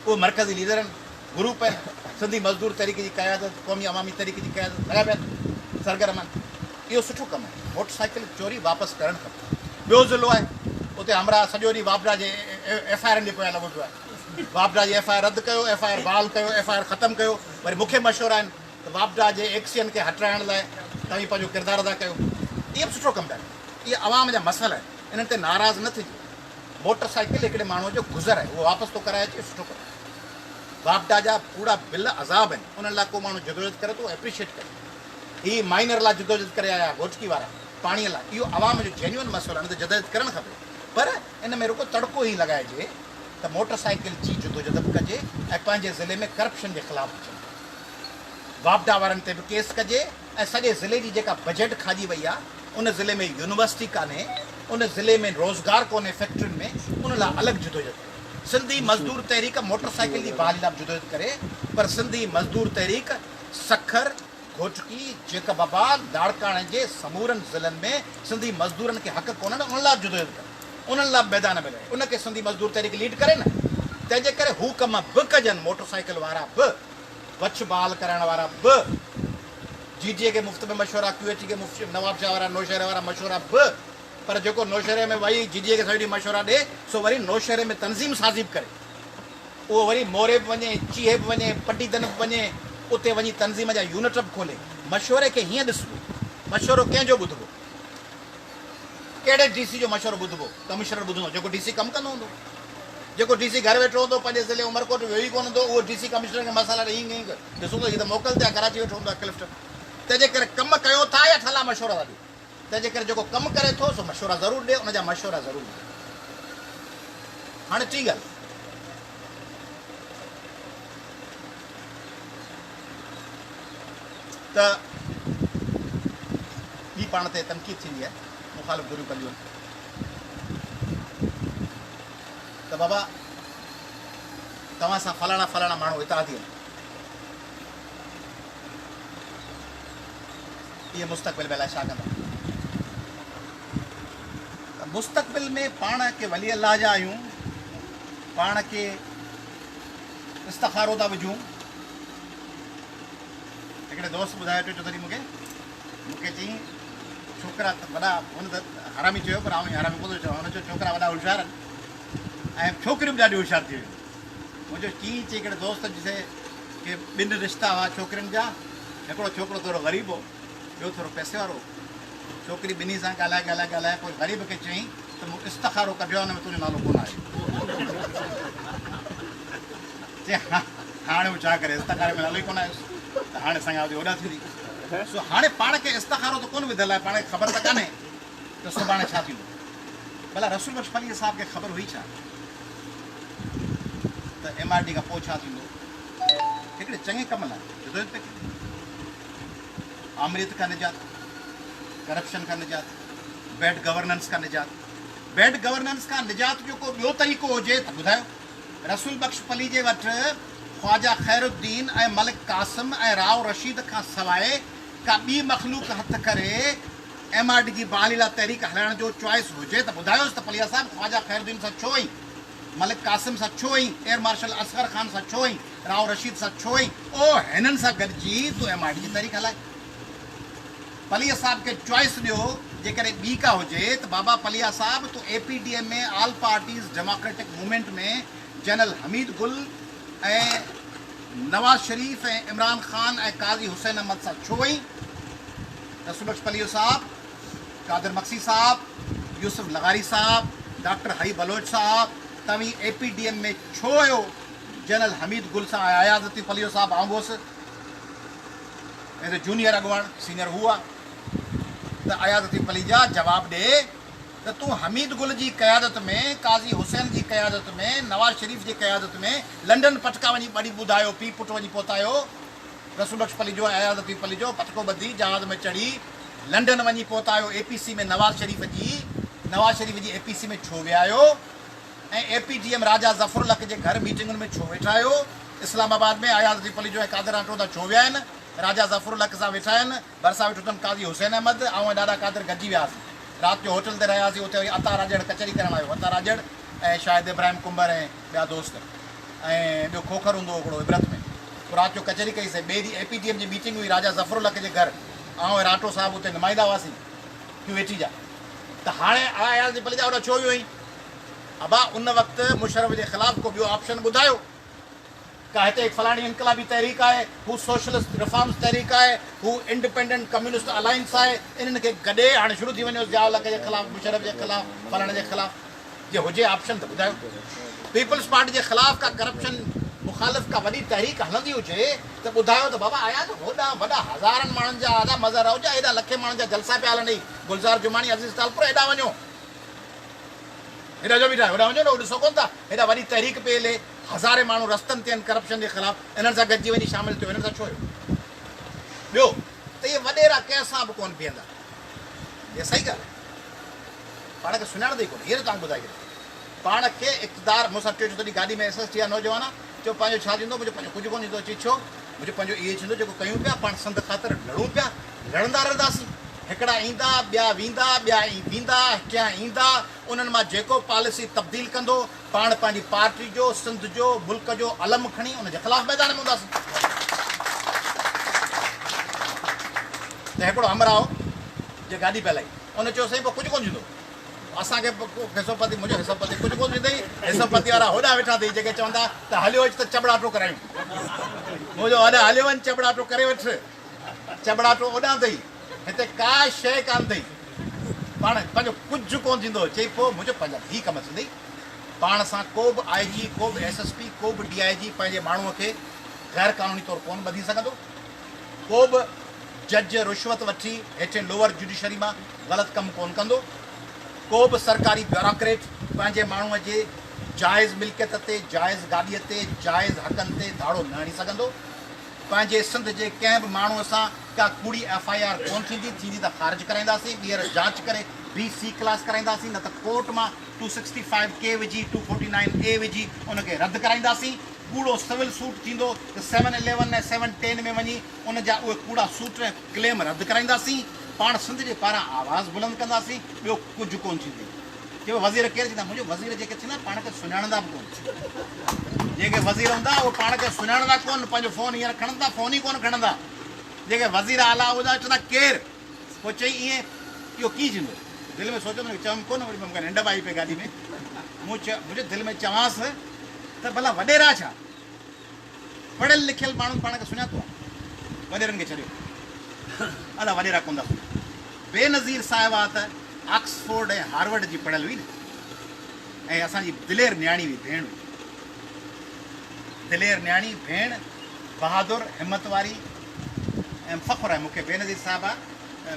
اهي مرڪزي ليڊر آهن، گروپ آهن، سنڌي مزدور تحريڪ جي قيادت، قومي عوامي تحريڪ جي قيادت لڳا پيا آهن، سرگرم آهن. اهو سٺو ڪم آهي، موٽر سائيڪل چوري واپس ڪرڻ کپي. ٻيو ضلعو آهي اتي همراهه سڄو ڏينهن واپڊا جي ايف I آرن جي پويان لڳو پيو آهي. واپڊا جي ايف I R رد ڪيو، ايف I R بحال ڪيو، ايف I R ختم ڪيو، وري مون کي مشورا آهن ته واپڊا جي ايڪسين کي هٽرائڻ لاء توهين پنهنجو ڪردار ادا ڪيو. اهي به سٺو ڪم پيا ڪن. اهي عوام جا مسئلا آهن، انهن تي ناراض نه ٿجي. موٽر سائيڪل هڪڙي ماڻهوء جو گذر آهي، اهو واپس ٿو ڪرائي اچي، سٺو ڪم آهي. واپڊا جا ڪوڙا بل عذاب آهن، انهن لاء ڪو ماڻهو جدوجهد ڪري ٿو، اهو ايپريشيٽ ڪجي. هي مائنر لاء جدوجھد ڪري آيا گهوٽڪي وارا پاڻي لاء اهو عوام جو جينيوئن مسئلو آهي ان تي جدوجھد ڪرڻ کپي پر ان ۾ رڳو تڙڪو هي لڳائجي ته موٽر سائيڪل جي جدوجھد به ڪجي ۽ پنهنجي ضلعي ۾ ڪرپشن جي خلاف به جنگ ڪجي واپڊا وارن تي به ڪيس ڪجي ۽ سڄي ضلعي جي جيڪا بجيٽ کاڄي وئي آهي ان ضلعي ۾ يونيورسٽي ڪانهي ان ضلعي ۾ روزگار ڪونهي فيڪٽرين ۾ ان لاء الڳ جدوجھد ڪجي سنڌي مزدور تحريڪ موٽر سائيڪل جي بحالي لاء به جدوجھد ڪري پر سنڌي مزدور تحريڪ سکر، گهوٽڪي، جيڪب آباد، لاڙڪاڻي جي سمورن ضلعن ۾ سنڌي مزدورن کي حق ڪونهن انهن لاء به جدوجهد ڪن، انهن لاء به ميدان ۾ لهي، ان کي سنڌي مزدور تحريڪ ليڊ ڪري نه، تنهن جي ڪري هو ڪم به ڪجن، موٽر سائيڪل وارا به، وڇ بحال ڪرائڻ وارا به، جي ڊي اي کي مفت ۾ مشورا، ڪيو اي ٽي کي مفت، نوابشاهه وارا، نوشهري وارا مشورا به، پر جيڪو نوشهري ۾ ويهي جي ڊي اي کي سڄو ڏينهن مشورا ڏي، سو وري نوشهري ۾ تنظيم سازي به ڪري. اهو وري موري به وڃي، چيهي به وڃي، پڊيدن به وڃي، اتي وڃي تنظيم جا يونٽ به کولي. مشوري کي هيئن ڏسبو. مشورو ڪنهن جو ٻڌبو؟ ڪهڙي ڊي سي جو مشورو ٻڌبو؟ ڪمشنر ٻڌندو، جيڪو ڊي سي ڪم ڪندو هوندو. جيڪو ڊي سي گهر ويٺو هوندو، پنهنجي ضلعي عمرڪوٽ ويو ئي ڪونه هوندو، اهو ڊي سي ڪمشنر کي مسئلا ڏئي هيئن هيئن ڪر. ڏسون ته هي ته موڪل تي آهي، ڪراچي ويٺو هوندو آهي ڪلفٽن. تنهن جي ڪري ڪم ڪيو ٿا يا ٺلها مشورا ٿا ڏيو؟ تنهن جي ڪري جيڪو ڪم ڪري ٿو سو مشورا ضرور ڏي، ان جا مشورا ضرور مڃي. هاڻي ٽين ڳالهه. ته ٻي پاڻ تي تنقيد ٿيندي آهي، مخالف ڌريون ڪنديون آهن ته بابا توهان سان فلاڻا فلاڻا ماڻهو اتحادي آهن. اهي مستقبل ۾ الائي ڇا ڪندا ته مستقبل ۾ پاڻ ڪي ولي الله جا آهيون پاڻ ڪي استخارو ٿا وجهون هڪڙي دوست ٻڌايو چيو چوڌري مونکي مونکي چئي ڇوڪرا ته وڏا هن ته حرامي چيو پر آئون حرامي ڪونه ٿو چوان هن چيو ڇوڪرا وڏا هوشيار آهن ۽ ڇوڪريون به ڏاڍيون هوشيار ٿي ويون مون چيو ڪيئن؟ چي هڪڙي دوست جسي کي ٻن رشتا هئا ڇوڪرين جا، هڪڙو ڇوڪرو ٿورو غريب هو، ٻيو ٿورو پئسي وارو هو. ڇوڪري ٻنهي سان ڳالهائي ڳالهائي ڳالهائي پوء غريب کي چيائين ته مون استخارو ڪڍيو آهي ان ۾ تنهنجو نالو ڪونه آيو. چي هاڻي هو ڇا ڪري استخاري ۾ نالو ئي ڪونه آيس ته هاڻي سڱا وڌي هوڏانهن ٿيندي. سو هاڻي پاڻ کي استخارو ته ڪونه وڌل آهي، پاڻ کي خبر ته ڪانهي ته سڀاڻي ڇا ٿيندو. ڀلا رسول بخش پليجي صاحب کي خبر هئي ڇا؟ ته ايم آر ڊي کان پوء ڇا ٿيندو؟ هڪڙي چڱي ڪم لاء جدوجهد پئي ڪئي. آمريت کان نجات، ڪرپشن کان نجات، بيڊ گورننس کان نجات. بيڊ گورننس کان نجات جو ڪو ٻيو طريقو هجي ته ٻڌايو. رسول بخش پليجي وٽ خواجه خير الدين ۽ ملڪ قاسم ۽ راء رشيد کان سواء ڪا ٻي مخلوق هٿ ڪري ايم آر ڊي جي بحالي لاء تحريڪ هلائڻ جو چوائس هجي ته ٻڌايوس ته پليجا صاحب خواجه خير الدين سان ڇو ۽ ملڪ قاسم سان ڇو ۽ ايئر مارشل اصغر خان سان ڇو ۽ راء رشيد سان ڇو ۽ او هنن سان گڏجي تون ايم آر ڊي جي تحريڪ هلائي. پليجا صاحب کي چوائس ڏيو جيڪڏهن ٻي ڪا هجي ته بابا پليجا صاحب تون A P D M ۾ all parties democratic movement ۾ general Hamid Gul ۽ Nawaz Sharif ۽ Imran Khan ۽ Qazi Hussain Ahmed سان ڇو وئين؟ رسول بخش پليجو صاحب، قادر مگسي صاحب، يوسف لغاري صاحب، ڊاڪٽر حئي بلوچ صاحب، توهين اي پي ڊي ايم ۾ ڇو ويو؟ جنرل حميد گل سان ۽ اياز لطيف پليجو صاحب آئون به هوس. ايز اي جونيئر اڳواڻ، سينئر هو آ، ته اياز لطيف پليجا جواب ڏي ته تون حميد گل جي قيادت ۾، قاضي حسين جي قيادت ۾، نواز شريف جي قيادت ۾ لنڊن پٽڪا وڃي ٻڙي ٻڌايو، پيء پٽ وڃي پهتايو، رسول بخش پليجو ۽ اياز لطيف پليجو پٽڪو ٻڌي جهاز ۾ چڙهي لنڊن وڃي پهتايو، اي پي سي ۾ نواز شريف جي نواز شريف جي اي پي سي ۾ ڇو ويا آهيو ۽ اي P D M Raja Zafar ul Haq جي گهر ميٽنگن ۾ ڇو ويٺا آهيو، اسلام آباد ۾ اياز لطيف پليجو ۽ قادر رانٽو ته ڇو ويا آهن، راجا ظفر الحق سان ويٺا آهن، ڀرسان ويٺو اٿم قاضي حسين احمد، آئون ۽ ڏاڏا قادر گڏجي وياسين. رات جو هوٽل تي رهياسين، اتي وري عطا راڄڙ ڪچهري ڪرڻ آيو، عطا راڄڙ ۽ شاهد ابراهيم ڪنڀر ۽ ٻيا دوست ۽ ٻيو کوکر هوندو هو هڪڙو عبرت ۾. پوء رات جو ڪچهري ڪئي سين. ٻئي ڏينهن اي پي ڊي ايم جي ميٽنگ هئي راجا ظفر الحق جي گهر، آئون ۽ رانٽو صاحب اتي نمائندا هئاسين. ڪيو ويٺي جا ته هاڻي اياز جي پلي جا هوڏانهن ڇو ويو آهين؟ ابا ان وقت مشرف جي خلاف ڪو ٻيو آپشن ٻڌايو. ڪا هتي هڪ فلاڻي انقلابي تحريڪ آهي، هو سوشلسٽ رفارمز تحريڪ آهي، هو انڊپينڊنٽ ڪميونسٽ الائنس آهي، انهن کي گڏي هاڻي شروع ٿي وڃو ضياء الحق جي خلاف، مشرف جي خلاف، فلاڻي جي خلاف. جي هجي آپشن ته ٻڌايو. پيپلز پارٽي جي خلاف ڪا ڪرپشن مخالف ڪا وڏي تحريڪ هلندي هجي ته ٻڌايو ته بابا آيا ته هوڏانهن وڏا هزارن ماڻهن جا ادا مظهر آهوجا هيڏانهن لکين ماڻهن جا جلسا پيا هلن هي گلزار جماڻي عزيز ٽالپر هيڏانهن وڃو هيڏانهن جو بيٺا آهيو هوڏانهن وڃو نه هو ڏسو ڪونه ٿا هيڏانهن وڏي تحريڪ پئي هلي هزارين ماڻهو رستن تي آهن ڪرپشن جي خلاف انهن سان گڏجي وڃي شامل ٿيو انهن سان ڇو ويو ٻيو ته اهي وڏيرا ڪنهن سان به ڪونه بيهندا اها صحيح ڳالهه آهي پاڻ کي سڃاڻندي ئي ڪونه هينئر توهان کي ٻڌائي ڇڏيان پاڻ کي اقتدار مون سان ٽيو چوٿون ڏينهن گاڏي ۾ ايس ايس ٽي جا نوجوان چيو پنهنجو ڇا ٿيندو منهنجو پنهنجو ڪجهه ڪونه ٿيندو چي ڇو منهنجو پنهنجو اهو ئي ٿيندو جيڪو ڪيون پيا پاڻ سنڌ خاطر لڙون پيا لڙندا رهنداسين هڪڙا ايندا ٻيا ويندا ٻيا ويندا ٽيان ايندا انهن مان جيڪو پاليسي تبديل ڪندو پاڻ پنهنجي پارٽي جو، سنڌ جو، ملڪ جو علم کڻي ان جي خلاف ميدان ۾ هونداسين. ته هڪڙو همراهه جي گاڏي پئي هلائي، ان چيو سائين پوء ڪجهه ڪونه ٿيندو، اسان کي حصو پتي، منهنجو حصو پتي ڪجهه ڪونه ٿيندئي، حصو پتي وارا هوڏانهن ويٺا اٿئي جيڪي چوندا ته هليو اچ ته چٻڙاٽو ڪرايون. مون چيو هوڏانهن هليو وڃ چٻڙاٽو ڪري وٺ، چٻڙاٽو اوڏانهن اٿئي، هتي ڪا شيء ڪانه اٿئي. پاڻ پنهنجو ڪجهه ڪونه ٿيندو. چئي پوء منهنجو پنهنجا هي ڪم ٿيندئي. پاڻ سان ڪو به آء جي، ڪو به ايس ايس پي، ڪو به ڊي I جي پنهنجي ماڻهوء کي غير قانوني طور ڪونه ٻڌي سگهندو. ڪو به جج رشوت وٺي هيٺين لوئر جوڊيشري مان غلط ڪم ڪونه ڪندو. ڪو به سرڪاري بيوروڪريٽ پنهنجي ماڻهوء جي جائز ملڪيت تي، جائز گاڏيء تي، جائز حقن تي ڌاڙو نه هڻي سگهندو. پنهنجي سنڌ جي ڪنهن به ماڻهوء سان ڪا ڪوڙي ايف I R ڪونه ٿيندي، ٿيندي ته خارج ڪرائينداسين، ٻيهر جاچ ڪري بي سي ڪلاس ڪرائينداسين، نه ته ڪورٽ مان ٽو سڪسٽي فائيو ڪي وجهي ٽو فورٽي نائين اي وجهي ان کي رد ڪرائينداسين، ڪوڙو سول سوٽ ٿيندو ته سيون اليون ۽ سيون ٽين ۾ وڃي ان جا اهي ڪوڙا سوٽ ۽ ڪليم رد ڪرائينداسين، پاڻ سنڌ جي پاران آواز بلند ڪنداسين، ٻيو ڪجهه ڪونه ٿيندي. چيو وزير ڪير ٿيندا؟ منهنجو وزير جيڪي ٿيندا پاڻ کي سڃاڻندا به ڪونه. جيڪي وزير هوندا اهي پاڻ کي سڃاڻندا ڪونه، پنهنجو فون هينئر کڻندا فون ئي ڪونه کڻندا. جيڪي وزير اعليٰ هوندا چوندا ڪير؟ پوء چئي ائين اهو ڪيئن ٿيندو؟ دل ۾ سوچيو ته چيم ڪونه وري مون کي ننڊ به آئي پئي گاڏي ۾ مون چيو منهنجي دل ۾ چوانس ته ڀلا وڏيرا ڇا؟ پڙهيل لکيل ماڻهن پاڻ کي سڃاتو آهي وڏيرن کي ڇڏيو ادا وڏيرا ڪونه ٿا سڃاڻن. بينظير صاحبه ته آڪسفورڊ ۽ هارورڊ جي پڙهيل هئي نه ۽ اسان جي دلير نياڻي هئي ڀيڻ هئي دلير نياڻي ڀيڻ بهادر همت واري ۽ فخر آهي مون کي بينظير صاحبه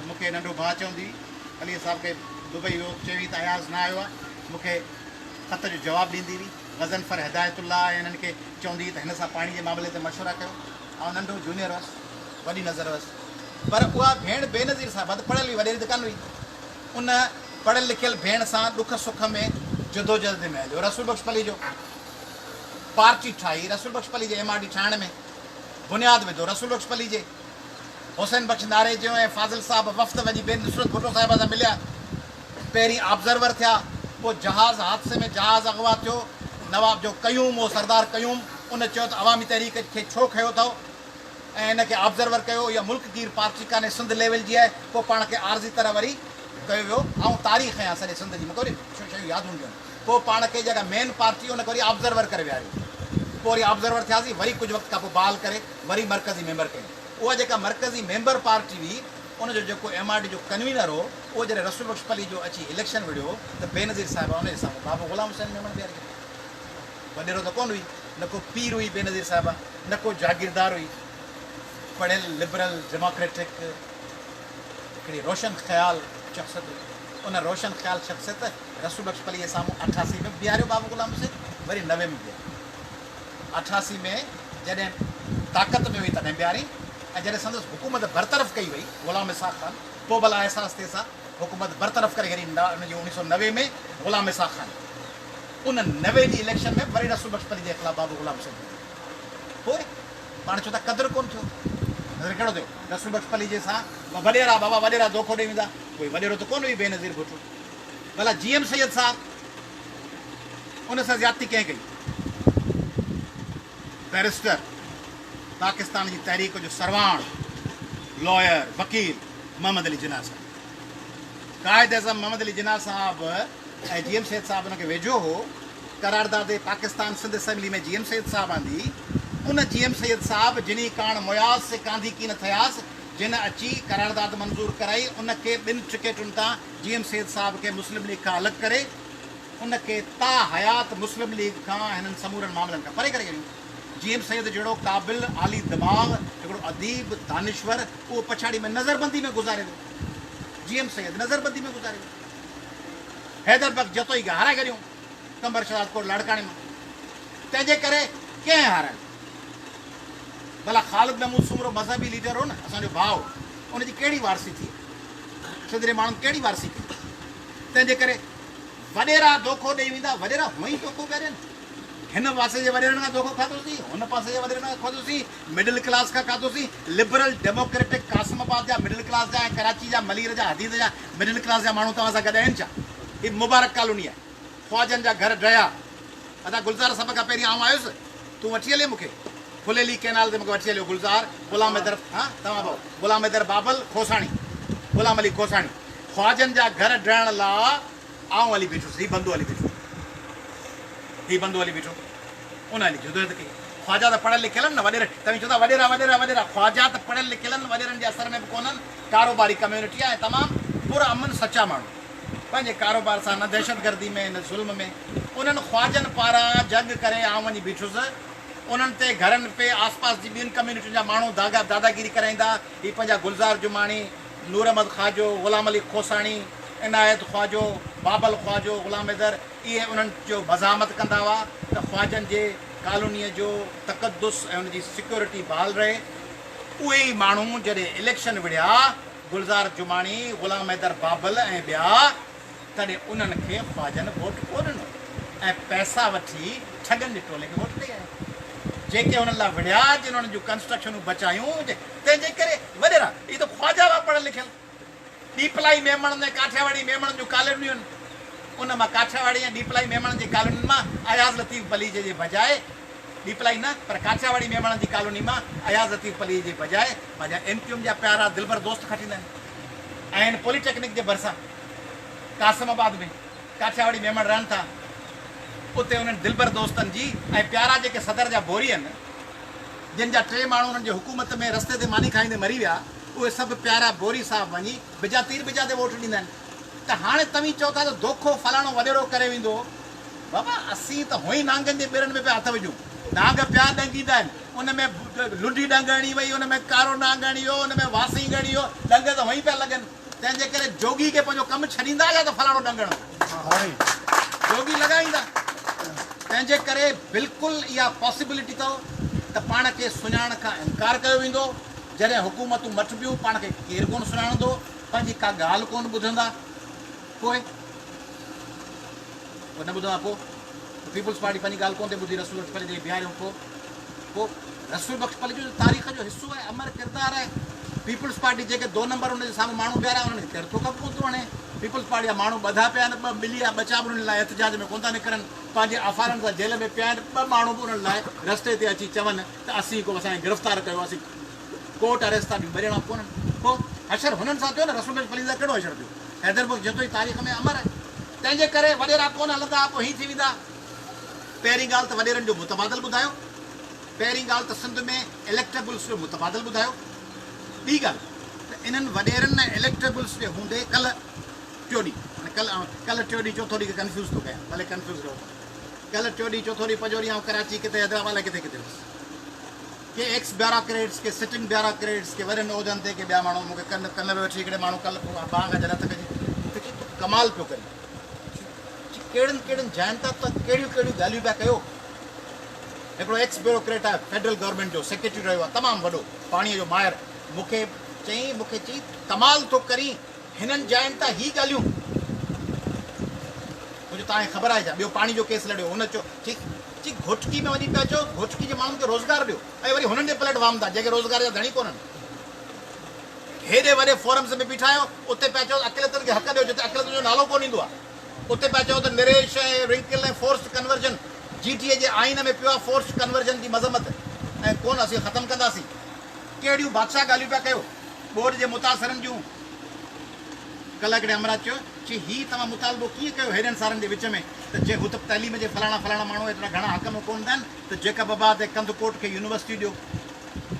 مون کي ننڍو ڀاء چوندي هئي علي صاحب کي دبئي ويو چوي ته اياز نه آيو آهي مون کي خط جو جواب ڏيندي هئي غضنفر هدايت الله ۽ انهن کي چوندي هئي ته هن سان پاڻي جي معاملي تي مشورا ڪيو. آئون ننڍو جونيئر هئس، وڏي نظر هئس. پر اها ڀيڻ بينظير صاحبه ته پڙهيل هئي، وڏيري ته ڪانه هئي. ان پڙهيل لکيل ڀيڻ سان ڏک سک ۾ جدوجهد ۾ هليو. رسول بخش پليجو پارٽي ٺاهي، رسول بخش پليجي ايم آر ڊي ٺاهڻ ۾ بنياد وڌو. رسول بخش پليجي، حسين بخش ناريجو ۽ فاضل صاحب وفد وڃي بي نصرت ڀٽو صاحبه سان مليا. پهرين آبزرور ٿيا، پوء جهاز حادثي ۾ جهاز اغوا ٿيو، نواب جو قيوم هو سردار قيوم، ان چيو ته عوامي تحريڪ کي ڇو کنيو اٿئو ۽ ان کي آبزرور ڪيو، اها ملڪ گير پارٽي ڪانهي سنڌ ليول جي آهي، پوء پاڻ کي عارضي طرح وري ڪيو ويو، آئون تاريخ آهيان سڄي سنڌ جي، مون کي وري شيون ياد هونديون آهن، پوء پاڻ کي جيڪا مين پارٽي ان کي وري آبزرور ڪري ويهاريو، پوء وري آبزرور ٿياسين، وري ڪجهه وقت کانپوء بحال ڪري وري مرڪزي ميمبر ڪيون، اها جيڪا مرڪزي ميمبر پارٽي هئي، ان جو جيڪو ايم آر ڊي جو ڪنوينر هو، اهو جڏهن رسول بخش پليجو اچي اليڪشن وڙهيو ته بينظير صاحبه ان جي سامهون بابو غلام حسين ميمڻ بيهاري ڇڏيو. وڏيرو ته ڪونه هئي، نه ڪو پير هئي بينظير صاحبه، نه ڪو جاگيردار هئي. پڙهيل لبرل ڊيموڪريٽڪ هڪڙي روشن خيال شخصيت هئي. ان روشن خيال شخصيت رسول بخش پليجي سامهون 88 ۾ به بيهاريو بابو غلام حسين وري 90 ۾ بيهاريو. 88 ۾ جڏهن طاقت ۾ هئي تڏهن بيهاري ۽ جڏهن سندس حڪومت برطرف ڪئي وئي غلام اسحاق خان پوء ڀلا احساس ٿيس ها حڪومت برطرف ڪري وري ان جي 1990 ۾ غلام اسحاق خان ان 90 جي اليڪشن ۾ به وري رسول بخش پليجي خلاف بابو غلام حسين بيٺو. پوء پاڻ چون ٿا قدر ڪونه ٿيو. نظر ڪهڙو ٿيو؟ رسول بخش پليجي سان وڏيرا بابا وڏيرا دوکو ڏئي ويندا. ڪوئي وڏيرو ته ڪونه هئي بينظير ڀٽو. ڀلا جي ايم سيد صاحب ان سان زيادتي ڪنهن ڪئي؟ بئريسٽر، پاڪستان جي تحريڪ جو سرواڻ، لائر، وڪيل محمد علي جناح صاحب. قائد اعظم محمد علي جناح صاحب ۽ جي ايم سيد صاحب ان کي ويجهو هو. قرارداد پاڪستان سنڌ اسيمبلي ۾ جي ايم سيد صاحب آندي. ان جي ايم سيد صاحب جنهي ڪاڻ مياس سي ڪانڌي ڪين ٿياس، جن اچي قرارداد منظور ڪرائي، ان کي ٻن ٽڪيٽن تان جي ايم سيد صاحب کي مسلم ليگ کان الڳ ڪري، ان کي تا حيات مسلم ليگ کان هنن سمورن معاملن کان پري ڪري ڇڏيو. جي ايم سيد جهڙو قابل، عالي دماغ، هڪڙو اديب، دانشور، اهو پڇاڙي ۾ نظربندي ۾ گذاري ويو. جي ايم سيد نظربندي ۾ گذاري ويو. حيدر بخش جتوئي کي هارائي ڇڏيو قمبر شهدادڪوٽ لاڙڪاڻي مان. تنهن جي ڪري ڪنهن هارايو؟ ڀلا خالد محمود سومرو مذهبي ليڊر هو نه، اسان جو ڀاء هو، ان جي ڪهڙي وارثي ٿي؟ سنڌ جي ماڻهن ڪهڙي وارثي ڪئي؟ تنهن جي ڪري وڏيرا دوکو ڏئي ويندا، وڏيرا هونئن ئي دوکو پيا ڏين. هن پاسي جي وڏيرن کان دوکو کاڌوسين، هن پاسي جي وڏيرن کان کاڌوسين، مڊل ڪلاس کان کاڌوسين، لبرل ڊيموڪريٽڪ قاسم آباد جا مڊل ڪلاس جا ۽ ڪراچي جا ملير جا حديد جا مڊل ڪلاس جا ماڻهو توهان سان گڏ آهن ڇا؟ هي مبارڪ ڪالوني آهي، خواجن جا گهر ڊهيا. ادا گلزار سڀ کان پهرين آئون آيس، تون وٺي هلين مون کي ڦليلي ڪئنال تي مون کي وٺي هليو گلزار، غلام حيدر ها توهان ڀائو غلام حيدر بابل کوساڻي، غلام علي کوساڻي، خواجن جا گهر ڊهڻ لا آئون هلي بيٺس، هي بندو هلي بيٺو، هي بندو هلي بيٺو، ان هلي جدوجهد ڪئي. خواجا ته پڙهيل لکيل آهن نه وڏيرا، توهين چئو ٿا وڏيرا وڏيرا وڏيرا، خواجا ته پڙهيل لکيل آهن، وڏيرن جي اثر ۾ به ڪونهن، ڪاروباري ڪميونٽي آهي ۽ تمام پر امن سچا ماڻهو، پنهنجي ڪاروبار سان نه دهشتگردي ۾ نه ظلم ۾، انهن خواجن پاران جڳ ڪري آئون وڃي بيٺس، انهن تي گهرن پي آس پاس جي ٻين ڪميونٽين جا ماڻهو داداگيري ڪرائيندا، هي پنهنجا گلزار جماڻي، نور احمد خواجو، غلام علي کوساڻي، عنايت خواجو، بابل خواجو، غلام حيدر اهي انهن جو مزاحمت ڪندا هئا ته خواجن جي ڪالونيء جو تقدس ۽ ان جي سيڪيورٽي بحال رهي. اهي ئي ماڻهو جڏهن اليڪشن وڙهيا، گلزار جماڻي، غلام حيدر بابل ۽ ٻيا، تڏهن انهن کي خواجن ووٽ ڪو ڏنو ۽ پئسا وٺي ٺڳن جي ٽولي کي ووٽ ڏئي آيا. جيڪي انهن لاء وڙهيا، جن انهن جون ڪنسٽرڪشنون بچايون، تنهن جي ڪري وڏيرا، اهي ته خواجا هئا پڙهيل لکيل. ڏيپلائي ميمڻن ۽ ڪاٺياواڙي ميمڻن جون ڪالونيون آهن. ان مان ڪاٺياواڙي ۽ ڏيپلائي ميمڻن جي ڪالونين مان اياز لطيف پليجي جي بجاء ڏيپلائي نه پر ڪاٺياواڙي ميمڻن جي ڪالوني مان اياز لطيف پليجي جي بجاء پنهنجا ايم ڪيو ايم جا پيارا دلبر دوست کٽيندا آهن ۽ هن پولي ٽيڪنڪ جي ڀرسان قاسم آباد ۾ ڪاٺياواڙي ميمڻ رهن ٿا اتي انهن دلبر دوستن جي ۽ پيارا جيڪي صدر جا ڀوري آهن جن جا ٽي ماڻهو انهن جي حڪومت ۾ رستي تي ماني کائيندي مري ويا اهي سڀ پيارا بوري صاحب وڃي بجا تير بجا تي ووٽ ڏيندا آهن ته هاڻي توهين چئو ٿا ته دوکو فلاڻو وڏيرو ڪري ويندو بابا اسين ته هونئن نانگن جي ٻرن ۾ پيا هٿ وجهون نانگ پيا ڏنگيندا آهن ان ۾ لنڊي ڏنگ هڻي وئي ان ۾ ڪارو نانگ هڻي ويو ان ۾ واسينگ هڻي ويو ڏنگ ته هونئن پيا لڳن تنهن جي ڪري جوڳي کي پنهنجو ڪم ڇڏيندا يا ته فلاڻو ڏنگ هڻندو جوڳي لڳائيندا تنهن جي ڪري بلڪل اها پاسيبلٽي اٿو ته پاڻ کي سڃاڻڻ کان انڪار ڪيو ويندو جڏهن حڪومتون مٽبيون پاڻ کي ڪير ڪونه سڃاڻندو، پنهنجي ڪا ڳالهه ڪونه ٻڌندا، پوء پوء نه ٻڌندا پوء پيپلز پارٽي پنهنجي ڳالهه ڪونه ٿي ٻڌي رسول بخش پليجي کي بيهاريون پوء پوء رسول بخش پليجو ته تاريخ جو حصو آهي امر ڪردار آهي پيپلز پارٽي جيڪي دو نمبر ان جي سامهون ماڻهو بيهاريا انهن کي ڪير ٿو ڪم ڪونه ٿو هڻي پيپلز پارٽي جا ماڻهو ٻڌا پيا آهن ٻه ٻلي يا ٻچا به انهن لاء احتجاج ۾ ڪونه ٿا نڪرن پنهنجي افعالن سان جيل ۾ پيا آهن ٻه ماڻهو به انهن لاء رستي تي اچي چون ته اسين ڪو اسان کي گرفتار ڪيو اسين ڪورٽ اريسٽ ٿا ڏيون ٻه ڄڻا ڪونهن پوء حشر هنن سان ٿيو نه رسول بخش پليجي سان ڪهڙو حشر ٿيو حيدر بخش جتوئي تاريخ ۾ امر آهي تنهن جي ڪري وڏيرا ڪونه هلندا پوء هين ٿي ويندا پهرين ڳالهه ته وڏيرن جو متبادل ٻڌايو پهرين ڳالهه ته سنڌ ۾ اليڪٽيبلس جو متبادل ٻڌايو ٻي ڳالهه ته انهن وڏيرن ۽ اليڪٽيبلس جي هوندي ڪلهه ٽيون ڏينهن معنيٰ ڪلهه ڪلهه ٽيون ڏينهن چوٿون ڏينهن کي ڪنفيوز ٿو ڪيان ڀلي ڪنفيوز رهو ڪلهه ٽيون ڏينهن چوٿون ڏينهن پنجون ڏينهن آئون ڪراچي ڪٿي حيدرآباد الائي ڪٿي ڪٿي هوس. ڪي ايڪس بيوروڪريٽس، ڪي سٽنگ بيوروڪريٽس، ڪي وڏن عهدن تي ڪي ٻيا ماڻهو مون کي ڪن ڪن ۾ وٺي هڪڙي ماڻهو ڪل ٻانهن کان جڏهن هٿ ڪجي ته چي تون ڪمال پيو ڪرين. چي ڪهڙين ڪهڙين جاين تان توهان ڪهڙيون ڪهڙيون ڳالهيون پيا ڪيو. هڪڙو ايڪس بيوروڪريٽ آهي فيڊرل گورنمينٽ جو سيڪريٽري رهيو آهي تمام وڏو پاڻيء جو ماهر مون کي چيائين مون کي چي ڪمال ٿو ڪرين هنن جاين تان هي ڳالهيون. مون چيو توهان کي خبر آهي ڇا ٻيو پاڻي جو ڪيس لڙيو هن چيو چي چي گهوٽڪي ۾ وڃي پيا چئو گهوٽڪي جي ماڻهن کي روزگار ڏيو ۽ وري هنن جي پليٽ فارم تان جيڪي روزگار جا ڌڻي ڪونهن. هيڏي وڏي فورمز ۾ بيٺا آهيو اتي پيا چئو اقليتن کي حق ڏيو جتي اقليتن جو نالو ڪونه ايندو آهي اتي پيا چئو ته نريش ۽ رنڪل ۽ فورسڊ ڪنورجن جي ٽي اي جي آئين ۾ پيو آهي فورسڊ ڪنورجن جي مذمت ۽ ڪونه اسين ختم ڪنداسين ڪهڙيون بادشاهه ڳالهيون پيا ڪيو ٻوڏ جي متاثرن جون ڪلهه هڪڙي همراهه چيو چي هي توهان مطالبو ڪيئن ڪيو هيڏن سارن جي وچ ۾ ته جي هو ته تعليم جي فلاڻا فلاڻا ماڻهو ايترا گهڻا حق ۾ ڪونه ٿا آهن ته جيڪب آباد ۽ ڪنڌڪوٽ کي يونيورسٽي ڏيو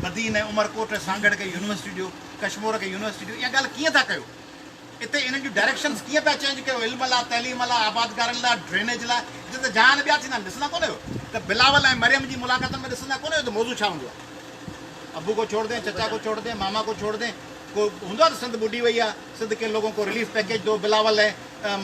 بدين ۽ عمرڪوٽ ۽ سانگهڙ کي يونيورسٽي ڏيو، ڪشمور کي يونيورسٽي ڏيو، اها ڳالهه ڪيئن ٿا ڪيو؟ اتي انهن جون ڊائريڪشنز ڪيئن پيا چينج ڪيو، علم لاء، تعليم لاء، آبادگارن لاء، ڊرينيج لاء، اتي ته جهان ٻيا ٿيندا آهن، ڏسندا ڪونه آهيو ته بلاول ۽ مريم جي ملاقاتن ۾ ڏسندا ڪونه آهيو ته موضوع ڇا هوندو آهي؟ ابو ڪو ڇوڙ دين، چچا ڪو ڇوڙ دين، ماما ڪو ڇوڙ دين، ڪو هوندو آهي ته سنڌ ٻڏي وئي آهي، سنڌ ڪي لوگون ڪو رليف پيڪيج دو، بلاول ۽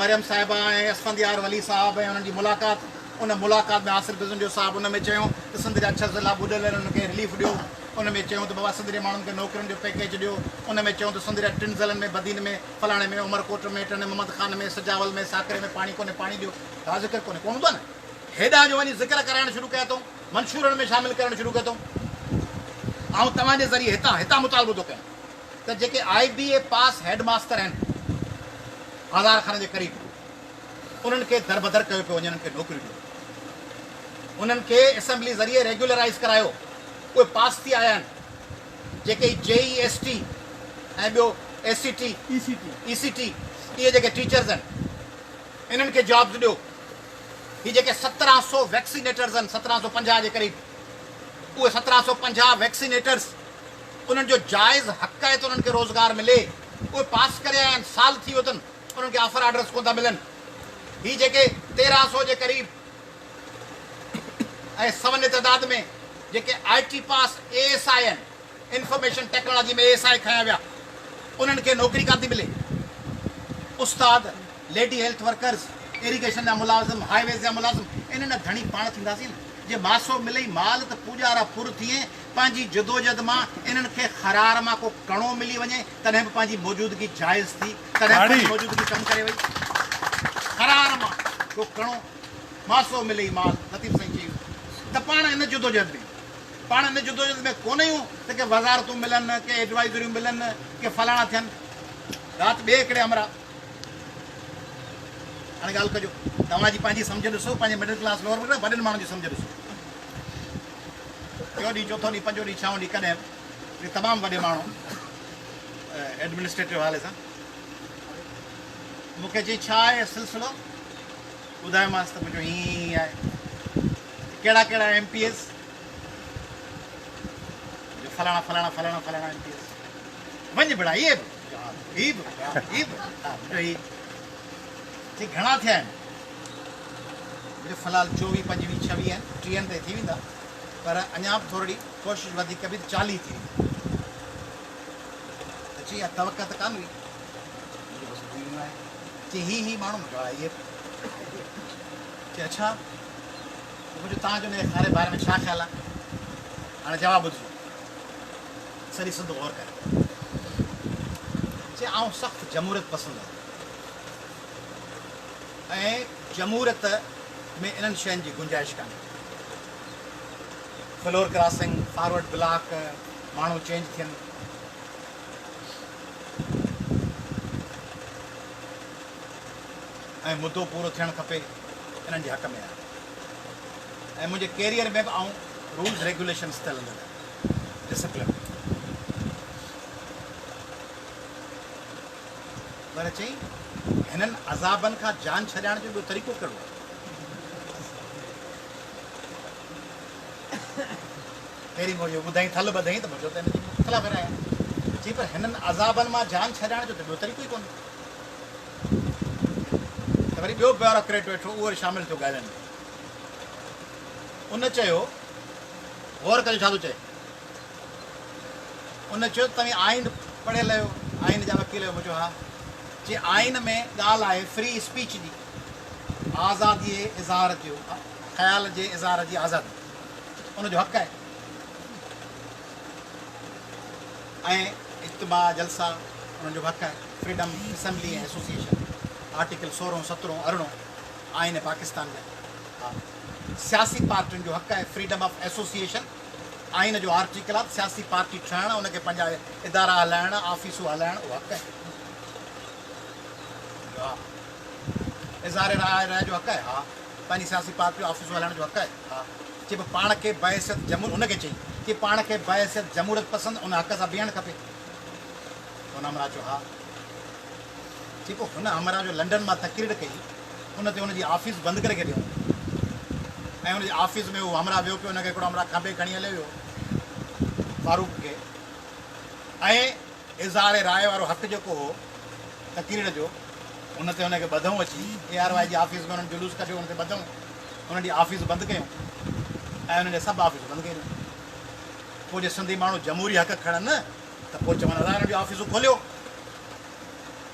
مريم صاحبه ۽ اسفنديار ولي صاحب ۽ انهن جي ملاقات. ان ملاقات ۾ آصف بزنجو صاحب ان ۾ چيو ته سنڌ جا ڇهه ضلعا ٻڏل آهن انهن کي رليف ڏيو، ان ۾ چيو ته بابا سنڌ جي ماڻهن کي نوڪرين جو پيڪيج ڏيو، ان ۾ چيو ته سنڌ جا ٽن ضلعن ۾ بدين ۾ فلاڻي ۾ عمرڪوٽ ۾ ٽنڊي محمد خان ۾ سجاول ۾ ساڪري ۾ پاڻي ڪونهي پاڻي ڏيو دا ذڪر ڪونهي ڪونه هوندو آهي نه هيڏانهن جو وڃي ذڪر ڪرائڻ شروع ڪيا اٿئون منشورن ۾ شامل ڪرڻ شروع ڪيو اٿئون آئون توهان جي ذريعي هتان هتان مطالبو ٿو ڪيان ته جيڪي آء بي اي پاس هيڊ ماستر آهن هزار کن جي قريب انهن کي دربدر ڪيو پيو وڃي انهن کي نوڪريون ڏيو انهن کي اسيمبلي ذريعي ريگيولرائيز ڪرايو اهي پاس ٿي آيا آهن جيڪي جي اي ايس ٽي ۽ ٻيو ايس سي ٽي اي سي ٽي اهي جيڪي ٽيچرز آهن انهن کي جابز ڏيو هي جيڪي 1700 ويڪسينيٽرز آهن 1750 جي قريب اهي 1750 ويڪسينيٽرز انهن جو جائز حق آهي ته انهن کي روزگار ملي اهي پاس ڪري آيا آهن سال ٿي ويو اٿن انهن کي آفر آرڊرز ڪونه ٿا ملن. هي جيڪي 1300 جي قريب ۽ سون جي تعداد ۾ جيڪي آء ٽي پاس اي ايس I آهن، information technology ۾ A S I کنيا ويا، انهن کي نوڪري ڪانه ٿي ملي. استاد، ليڊي هيلٿ ورڪرز، ايريگيشن جا ملازم، هاء ويز جا ملازم، انهن جا ڌڻي پاڻ ٿينداسين نه. جي ماسو ملئي مال ته پوڄارا ڦر ٿئين، پنهنجي جدوجھد مان انهن کي خرار مان ڪو ڪڻو ملي وڃي، تڏهن به پنهنجي موجودگي جائز ٿي، تڏهن به پنهنجي موجودگي ڪم ڪري وئي. خرار مان ڪو ڪڻو، ماسو ملئي مال، لطيف سائين چيو ته پاڻ ان جدوجھد ۾، پاڻ ان جدوجھد ۾ ڪونه آهيون ته ڪي وزارتون ملن، ڪي ايڊوائيزريون ملن، ڪي فلاڻا ٿين. رات ٻئي هڪڙي همراهه. هاڻي ڳالهه ڪجو توهان جي پنهنجي سمجهه ڏسو پنهنجي مڊل ڪلاس لوئر مڊل وڏن ماڻهن جي سمجهه ڏسو ٽيون ڏينهن چوٿون ڏينهن پنجون ڏينهن ڇهون ڏينهن ڪڏهن به تمام وڏي ماڻهو ايڊمنسٽريٽو حوالي سان مون کي چئي ڇا آهي سلسلو ٻڌايومانس ته منهنجو هيئن هيئن آهي ڪهڙا ڪهڙا ايم پي ايس فلاڻا فلاڻا فلاڻا فلاڻا ايم پي ايس وڃ بڙا اهي به هي به هي به هي چي گهڻا ٿيا آهن؟ منهنجو في الحال چوويهه پنجويهه ڇويهه آهن ٽيهن تائين ٿي ويندا پر اڃا به ٿورڙي ڪوشش وڌيڪ ڪبي ته چاليهه ٿي ويندا ته چي اها توقع ته ڪانه هئي منهنجو بس هيئن آهي چي هي هي ماڻهو منهنجو آهي هي چي اڇا منهنجو توهان جو ان ساري باري ۾ ڇا خيال آهي هاڻي جواب ٻڌجو سڄي سنڌ غور ڪري. چي آئون سخت جمهوريت پسند آهيان ۽ جمهوريت ۾ انهن شين جي گنجائش ڪانهي. فلور ڪراسنگ، فارورڊ بلاڪ، ماڻهو چينج ٿين. ۽ مدو پورو ٿيڻ کپي انهن جي حق ۾ آهيان ۽ منهنجي ڪيريئر ۾ به آئون رولز ريگيوليشنز تي هلندڙ آهيان. ڊسپلن. پر چئي، هنن عذابن کان جان ڇڏائڻ جو ٻيو طريقو ڪهڙو آهي؟ پهرين مون اهو ٻڌائين، ٿل ٻڌائين ته مون چيو ته هن جي مختلف راء آهي. چئي، پر هنن عذابن مان جان ڇڏائڻ جو ته ٻيو طريقو ئي ڪونهي. ته وري ٻيو بيوروڪريٽ ويٺو، اهو وري شامل ٿيو ڳالهين ۾. ان چيو، غور ڪجو ڇا ٿو چئي. ان چيو ته توهين آئين پڙهيل آهيو، آئين جا وڪيل آهيو؟ مون چيو ها. چي آئين ۾ ڳالهه آهي فري اسپيچ جي، آزاديء اظهار جو، خيال جي اظهار جي آزادي، ان جو حق آهي ۽ اجتماع، جلسا، انهن جو به حق آهي، فريڊم اسيمبلي ۽ ايسوسيئيشن، آرٽيڪل سورهون، سترهون، ارڙهون آئين پاڪستان جا. ها سياسي پارٽين جو حق آهي فريڊم آف ايسوسيئيشن، آئين جو آرٽيڪل آهي ته سياسي پارٽي ٺهڻ، ان کي پنهنجا ادارا هلائڻ، آفيسون هلائڻ اهو حق آهي. ها اظهار راء راء جو حق آهي؟ ها پنهنجي سياسي پارٽي آفيسون هلائڻ جو حق آهي؟ ها چي به پاڻ کي بحيثيت جمهور ان کي چئي چي پاڻ کي بحيثيت جمهوريت پسند ان حق سان بيهڻ کپي. ان همراهه چيو ها. چي پوء هن همراهه جو لنڊن مان تقرير ڪئي ان تي ان جي آفيس بند ڪري ڇڏيائون ۽ ان جي آفيس ۾ اهو همراهه ويو پيو ان کي هڪڙو همراهه کنڀي کڻي هليو ويو فاروق کي ۽ اظهار راء وارو حق جيڪو هو تقرير جو ان تي ان کي ٻڌئون اچي اي آر وائي جي آفيس ۾ انهن جلوس ڪڍيو ان تي ٻڌئون انهن جي آفيس بند ڪيون ۽ انهن جا سڀ آفيسون بند ڪيون پوء جي سنڌي ماڻهو جمهوري حق کڻن ته پوء چون ادا انهن جون آفيسون کوليو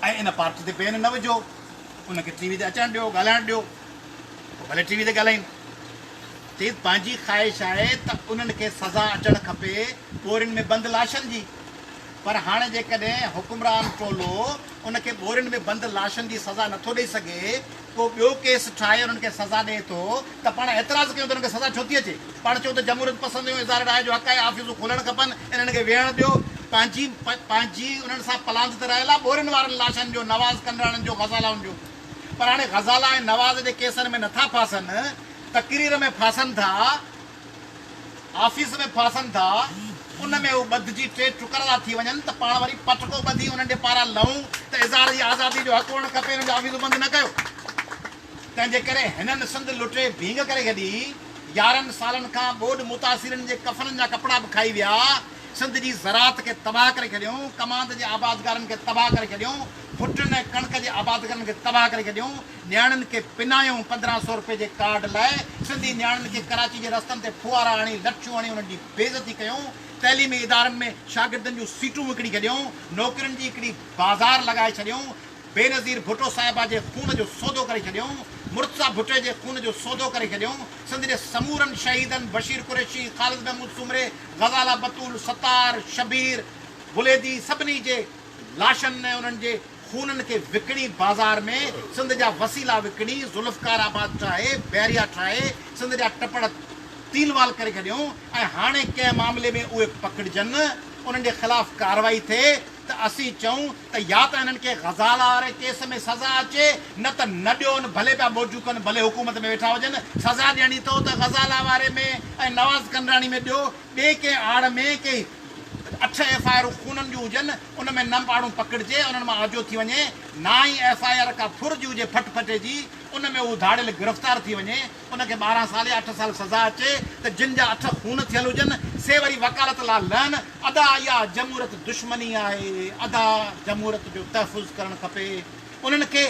۽ ان پارٽي تي بين نه وجهو، ان کي ٽي وي تي اچڻ ڏيو، ڳالهائڻ ڏيو، پوء ڀلي ٽي وي تي ڳالهائين. چيس پنهنجي خواهش آهي ته انهن کي سزا اچڻ کپي ٻورين ۾ بند لاشن جي، پر هاڻي جيڪڏهن حڪمران ٽولو ان کي ٻورين ۾ بند لاشن جي سزا نٿو ڏئي سگهي، ڪو ٻيو ڪيس ٺاهي انهن کي سزا ڏئي ٿو ته پاڻ اعتراض ڪيون ته انهن کي سزا ڇو ٿي اچي؟ پاڻ چئون ته جمهوريت پسند آهيون، اظهار راء جو حق آهي، آفيسون کولڻ کپن، انهن کي ويهڻ ڏيو، پنهنجي پنهنجي انهن سان پلاند ته رهيل آهي ٻورين وارن لاشن جو، نواز ڪنڊراڻين جو، غزالائن جو، پر هاڻي غزالا ۽ نواز جي ڪيسن ۾ نٿا ڦاسن، تقرير ۾ ڦاسن ٿا. آفيس ۾ ڦاسن ٿا، ان ۾ هو ٻڌجي ٽي ٽڪر ٿا ٿي وڃن ته پاڻ وري پٽڪو ٻڌي انهن جي پاران لهون ته اظهار جي آزادي جو حق هئڻ کپي انهن جون آفيسون بند نه ڪيو. تنهن جي ڪري هنن سنڌ لٽي ڀينگ ڪري ڇڏي، 11 سالن کان ٻوڏ متاثرين جي ڪفنن جا ڪپڙا به کائي ويا، سنڌ جي زراعت کي تباهه ڪري ڇڏيائون، ڪماند جي آبادگارن کي تباهه ڪري ڇڏيائون، ڦٽن ۽ ڪڻڪ جي آبادگارن کي تباهه ڪري ڇڏيائون، نياڻين کي پنايون 15 سو رپئي جي ڪارڊ لاء سنڌي نياڻين کي ڪراچي جي رستن تي ڦوهارا هڻي لٺيون هڻي انهن جي بيعزتي ڪيون، تعليمي ادارن ۾ شاگردن جون سيٽون وڪڻي ڇڏيون، نوڪرين جي هڪڙي بازار لڳائي ڇڏيون، بينظير ڀٽو صاحبه جي خون جو سودو ڪري ڇڏيون، مرتضيٰ ڀٽي جي خون جو سودو ڪري ڇڏيون، سنڌ جي سمورن شهيدن بشير قريشي، خالد محمود سومري، غزاله بتول، ستار، شبير بليدي سڀني جي لاشن ۽ انهن جي خونن کي وڪڻي بازار ۾ سنڌ جا وسيلا وڪڻي ذوالفقار آباد ٺاهي بحريا ٺاهي سنڌ جا ٽپڙ تيل وال ڪري ڇڏيون ۽ هاڻي ڪنهن معاملي ۾ اهي پڪڙجن انهن جي خلاف ڪارروائي ٿئي ته اسين چئون ته يا ته انهن کي غزالا واري ڪيس ۾ سزا اچي نه ته نه ڏيون ڀلي پيا موجون ڪن ڀلي حڪومت ۾ ويٺا هجن سزا ڏيڻي اٿو ته غزالا واري ۾ ۽ نواز ڪنراڻي ۾ ڏيو ٻي ڪنهن آڙ ۾ ڪي اٺ ايف I آرون خونن جون هجن، ان ۾ نه پاڙون پڪڙجي، انهن مان آجو ٿي وڃي، نائين ايف I R ڪا ڦر جي هجي ڦٽ ڦٽي جي، ان ۾ اهو ڌاڙيل گرفتار ٿي وڃي، ان کي 12 سال يا اٺ سال سزا اچي ته جن جا اٺ خون ٿيل هجن، سي وري وڪالت لا لهن، ادا اها جمهوريت دشمني آهي، ادا جمهوريت جو تحفظ ڪرڻ کپي، انهن کي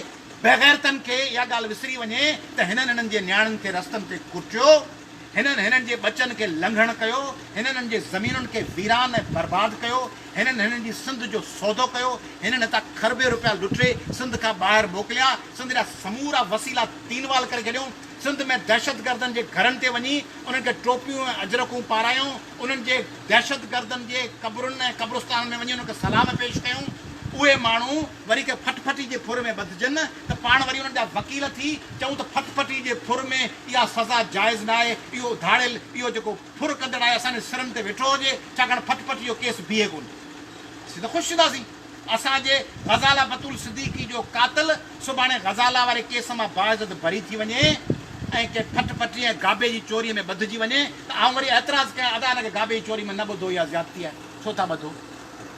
بيغيرتن کي اها ڳالهه وسري وڃي ته هنن هنن جي نياڻين کي رستن تي ڪٽيو. هنن هنن جي ٻچن کي لنگهڻ ڪيو، هنن هنن جي زمينن کي ويران ۽ برباد ڪيو، هنن هنن جي سنڌ جو سودو ڪيو، هنن هتان کربين روپيا لٽي سنڌ کان ٻاهر موڪليا، سنڌ جا سمورا وسيلا تينوال ڪري ڇڏيون، سنڌ ۾ دهشتگردن جي گهرن تي وڃي انهن کي ٽوپيون ۽ اجرڪون پارايون، انهن جي دهشتگردن جي قبرن ۽ قبرستانن ۾ وڃي انهن کي سلام پيش ڪيون، اهي ماڻهو وري ڪنهن ڦٽڦٽي جي ڦر ۾ ٻڌجن ته پاڻ وري انهن جا وڪيل ٿي چئون ته ڦٽڦٽي جي ڦر ۾ اها سزا جائز ناهي، اهو ڌاڙيل، اهو جيڪو ڦر ڪندڙ آهي اسان جي سرن تي ويٺو هجي، ڇاڪاڻ ڦٽڦٽي جو ڪيس بيهي ڪونه. اسين ته خوش ٿينداسين. اسان جي غزاله بتول صديقي جو قاتل سڀاڻي غزاله واري ڪيس مان باعزت بري ٿي وڃي ۽ ڪنهن ڦٽڦٽي ۽ گابي جي چوري ۾ ٻڌجي وڃي ته آئون وري اعتراض ڪيان ادا هن کي گابي جي چوري ۾ نه ٻڌو اها زيادتي آهي ڇو ٿا ٻڌو؟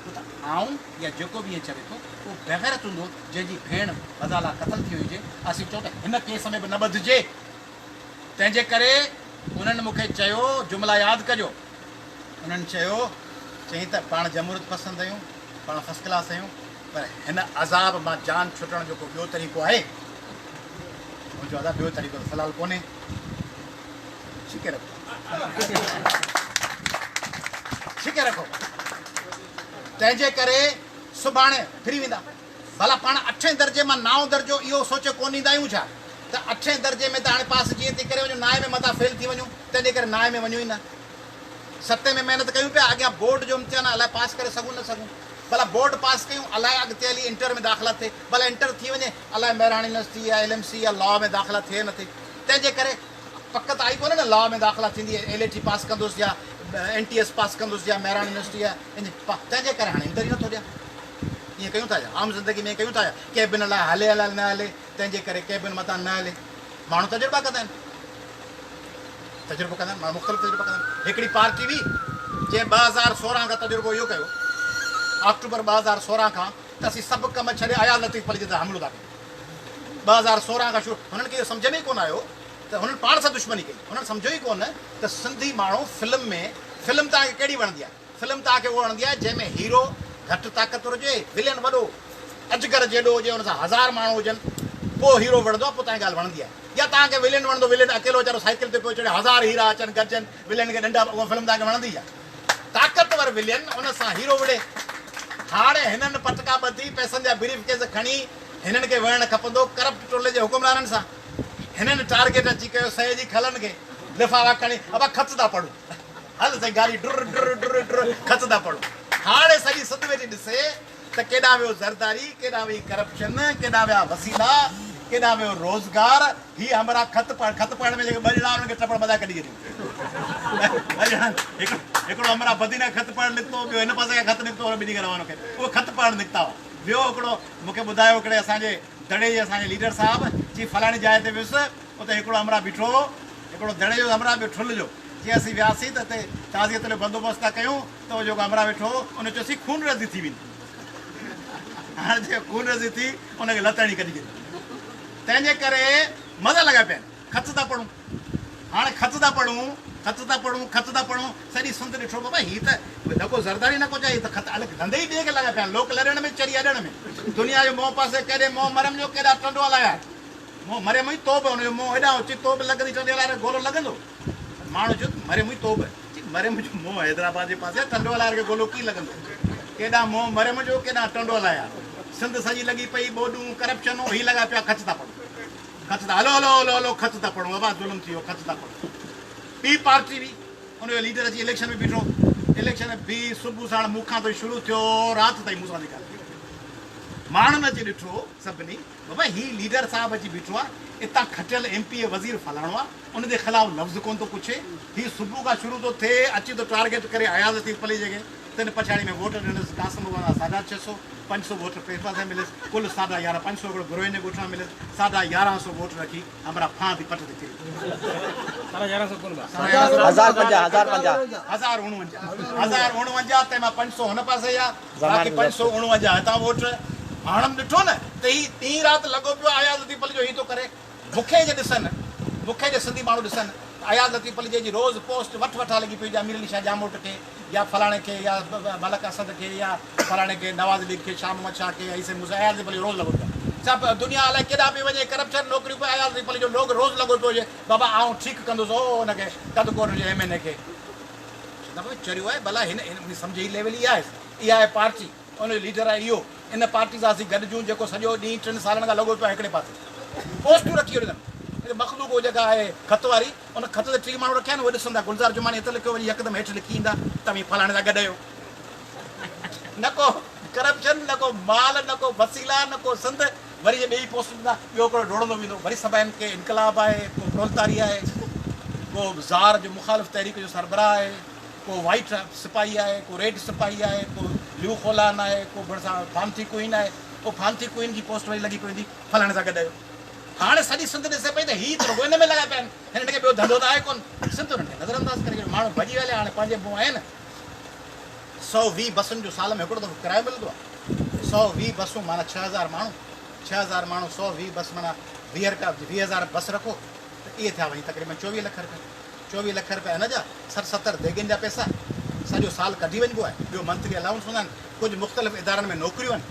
ڇو ته آئون يا جيڪو به ائين چوي ٿو اهو بيغيرت هوندو جنهن جي ڀيڻ غزاله قتل ٿي وئي هجي، اسين چئون ته هن ڪيس ۾ به نه ٻڌجي. تنهن جي ڪري انهن مون کي چيو، جملا ياد ڪجو. انهن چيو، چيائين ته پاڻ جمهوريت پسند آهيون، پاڻ فرسٽ ڪلاس آهيون، پر هن عذاب مان جان ڇٽڻ جو ڪو ٻيو طريقو آهي؟ مون چيو، ادا ٻيو طريقو ته في الحال ڪونهي. ڇڪي رکو. ڇڪي رکو. تنهن جي ڪري سڀاڻي ڦري ويندا. ڀلا پاڻ اٺين درجي مان نائون درجو اهو سوچي ڪونه ايندا آهيون ڇا ته اٺين درجي ۾ ته هاڻي پاس جيئن تيئن ڪري وڃون، نائين ۾ متان فيل ٿي وڃون، تنهن جي ڪري نائين ۾ وڃون ئي نه. ستين ۾ محنت ڪيون پيا، اڳيان بورڊ جو امتحان آهي، الائي پاس ڪري سگهون نه سگهون. ڀلا بورڊ پاس ڪيون، الائي اڳتي هلي انٽر ۾ داخلا ٿئي. ڀلا انٽر ٿي وڃي، الائي مهراڻ يونيورسٽي يا ايل ايم سي يا لا ۾ داخلا ٿئي نه ٿئي. تنهن جي ڪري پڪ ته آئي ڪونهي نه لا ۾ داخلا ٿيندي، ايل اي ٽي پاس ڪندس يا اين ٽي ايس پاس ڪندس يا مهراڻ يونيورسٽي يا تنهن جي ڪري هاڻي انٽر ئي نٿو ڏيان. ائين ڪيون ٿا ڇا؟ عام زندگي ۾ ائين ڪيون ٿا ڇا؟ ڪيبن الائي هلي الائي نه هلي، تنهن جي ڪري ڪيبن متان نه هلي. ماڻهو تجربا ڪندا آهن. تجربو ڪندا آهن، ماڻهو مختلف تجربا ڪندا آهن. هڪڙي پارٽي هئي، جنهن 2016 کان تجربو اهو ڪيو، آڪٽوبر 2016 کان ته اسين سڀ ڪم ڇڏي اياز لطيف پليجي تي حملو ٿا ڪيون. 2016 کان شروع، هنن کي اهو سمجهه ۾ ئي ڪونه آيو ته هنن پاڻ سان دشمني ڪئي. هنن سمجهيو ئي ڪونه ته سنڌي ماڻهو فلم ۾، فلم توهان کي ڪهڙي وڻندي آهي؟ فلم توهان کي اها وڻندي آهي جنهن ۾ هيرو گهٽ طاقتور هجي، ولين وڏو اجگر جيڏو هجي، ان سان هزار ماڻهو هجن، پوء هيرو وڻندو آهي، پوء توهان کي ڳالهه وڻندي آهي. يا توهان کي ولين وڻندو، ولين اڪيلو ويچارو سائيڪل تي پيو چڙهي، هزار هيرا اچن گڏجن، ولين کي ڏنڊا، اها فلم توهان کي وڻندي ڇا؟ طاقتور ولين ان سان هيرو وڙهي. هاڻي هنن پٽڪا ٻڌي، پئسن جا بريف ڪيس کڻي، هنن کي وڙهڻ کپندو ڪرپٽ ٽولي جي حڪمرانن سان. هنن ٽارگيٽ اچي ڪيو سئي جي کلن کي، لفافا کڻي، ابا خط ٿا پڙهون. هل سائين گاڏي ڊر ڊر ڊر ڊر خط ٿا پڙهون. هاڻي سڄي سنڌ ويٺي ڏسي ته ڪيڏانهن ويو زرداري، ڪيڏانهن وئي ڪرپشن، ڪيڏانهن ويا وسيلا، ڪيڏانهن ويو روزگار. هي همراهه خط پڙهه خط پڙهڻ ۾ جيڪي ٻه ڄڻا انهن کي ٽپڙ ٻڌائي ڪڍي ڇڏيون. ٻه ڄڻا هڪڙو هڪڙو همراهه بدين کان خط پڙهڻ نڪتو ٻيو هن پاسي کان خط نڪتو ان ٻنهي کي روانو ڪيو. اهي خط پڙهڻ نڪتا هئا. ٻيو هڪڙو مون کي ٻڌايو هڪڙي اسان جي دڙي جي اسان جي ليڊر صاحب چي فلاڻي جاء تي ويس اتي هڪڙو همراهه بيٺو هو هڪڙو دڙي جو همراهه ٻيو ٺل جو. جيئن اسين وياسين ته اتي تعزيت جو بندوبست ٿا ڪيون ته اهو جيڪو همراهه ويٺو هو ان چيو سين خونريزي ٿي ويندي. هاڻ جيڪا خونريزي ٿي ان کي لت هڻي ڪڍي ڇڏيو. تنهن جي ڪري مزا لڳا پيا آهن. خط ٿا پڙهون. هاڻ خط ٿا پڙهون، خط ٿا پڙهون، خط ٿا پڙهون. سڄي سنڌ ڏٺو بابا هي ته نه ڪو زرداري نه ڪو چاهي هي ته خط الڳ ڌنڌي ئي ٻئي کي لڳا پيا آهن. لوڪ لڏڻ ۾ چري اڏڻ ۾. دنيا جو منهن پاسي ڪيڏي منهن مريم جو ڪيڏا ٽنڊو هلايا. منهن مريم هئي توبه ان جو منهن هيڏانهن اچي توبه لڳندي ٽنڊي هلائي گولو لڳندو. ماڻهو چيو ته مريم هئي توبه. چي مريم جو منهن حيدرآباد جي پاسي آهي ٽنڊو الهيار کي گولو ڪيئن لڳندو. ڪيڏانهن منهن مريم جو ڪيڏانهن ٽنڊو الهيار. سنڌ سڄي لڳي پئي ٻوڏون ڪرپشنون هي لڳا پيا خط ٿا پڙهون خط ٿا هلو هلو هلو هلو خط ٿا پڙهون ابا ظلم ٿي ويو خط ٿا پڙهون. ٻي پارٽي هئي ان جو ليڊر اچي اليڪشن ۾ بيٺو اليڪشن ۾ بيهي صبح ساڻ مون کان ته شروع ٿيو رات تائين مون سان ٿي ڳالهه ٿي. ماڻهن اچي ڏٺو سڀني بابا هي ليڊر صاحب اچي بيٺو آ اتان کٽيل ايم پي اي وزير فلاڻو آ ان جي خلاف لفظ ڪونه ٿو پڇي هي صبح کان شروع ٿو ٿئي اچي ٿو ٽارگيٽ ڪري اياز لطيف پليجي کي تنھن پڇاڙي ۾ ووٽ ڏنس قاسم اباڻا ساڍا ڇهه سو پنج سو ووٽ پي پاسي مليس ڪل ساڍا يارهن پنج سو هڪڙو بروهين جي ڳوٺ مان مليس ساڍا يارهن سو ووٽ رکي همراھ ڦانهه ٿي پٽ تي ڪري ساڍا يارهن سو ڪونه هزار پنجاهه هزار پنجاهه هزار اڻونجاهه هزار اڻونجاهه تنهن مان پنج سو هن پاسي جا باقي پنج سو اڻونجاهه هتان ووٽ. هاڻم ڏٺو نه ته هي ڏينهن رات لڳو پيو آهي اياز لطيف پليجو هي ٿو ڪري. مون کي جي ڏسن، مون کي جي سنڌي ماڻهو ڏسن ته اياز لطيف پليجي جي روز پوسٽ وٺ وٺان لڳي پئي هجي امير علي شاهه ڄاموٽ کي يا فلاڻي کي يا ملڪ اسد کي يا فلاڻي کي نواز ليگ کي شاهه محمد شاهه کي يا عيسي موسيٰ اياز لطيف پليجو روز لڳو پيو آهي. ڇا دنيا الائي ڪيڏانهن پئي وڃي ڪرپشن نوڪريون پئي اياز لطيف پليجو لوگ روز لڳو پيو هجي بابا آئون ٺيڪ ڪندس او ان کي ڪنڌڪوٽ جي ايم اين اي کي. چوندا بابا چريو آهي ڀلا هن هن سمجهه جي ليول اها آهي. اها آهي پارٽي، ان جو ليڊر آهي اهو، ان پارٽي سان اسين گڏجون جيڪو سڄو ڏينهن ٽن سالن کان لڳو پيو آهي هڪڙي پاسي پوسٽون رکي ڇڏيون اٿن مخلوق هو جيڪا آهي خط واري ان خط تي ٽي ماڻهو رکيا آهن اهي ڏسندا گلزار جماڻي هت لکيو وري يڪدم هيٺ لکي ايندا توهين فلاڻي سان گڏ آهيو نه ڪو ڪرپشن نه ڪو مال نه ڪو وسيلا نه ڪو سنڌ وري جي ٻئي پوسٽ ڏيندا ٻيو هڪڙو ڊوڙندو ويندو وري سڀ آهن ڪي انقلاب آهي ڪو پرولتاري آهي ڪو زار جو مخالف تحريڪ جو سربراهه آهي ڪو وائيٽ سپاهي آهي، ڪو ريڊ سپاهي آهي، ڪو ليو خولان آهي، ڪو ڀرسان فانٿي ڪوئين آهي، پوء فانٿي ڪوئين جي پوسٽ وري لڳي پئي هوندي، فلاڻي سان گڏ آهيو. هاڻي سڄي سنڌ ڏسي پئي ته هي ته رڳو ان ۾ لڳا پيا آهن، هنن کي ٻيو ڌنڌو ته آهي ڪونه. سنڌ انهن کي نظر انداز ڪري ڇڏيو. ماڻهو ڀڄي ويا هليا، هاڻي پنهنجي منهن آهن. 120 بسن جو سال ۾ هڪڙو دفعو ڪرايو ملندو آهي. 120 بسون معنيٰ 6000 ماڻهو، 6000 ماڻهو 120 بس معنيٰ 20 رپيا، 20 هزار بس رکو ته اهي ٿيا وڃي تقريبن 24 لک رپيا. 24 لک رپيا ان جا، 60 70 ديڳين جا پئسا، سڄو سال ڪڍي وڃبو آهي، ٻيو منٿلي الائونس هوندا آهن، ڪجهه مختلف ادارن ۾ نوڪريون آهن،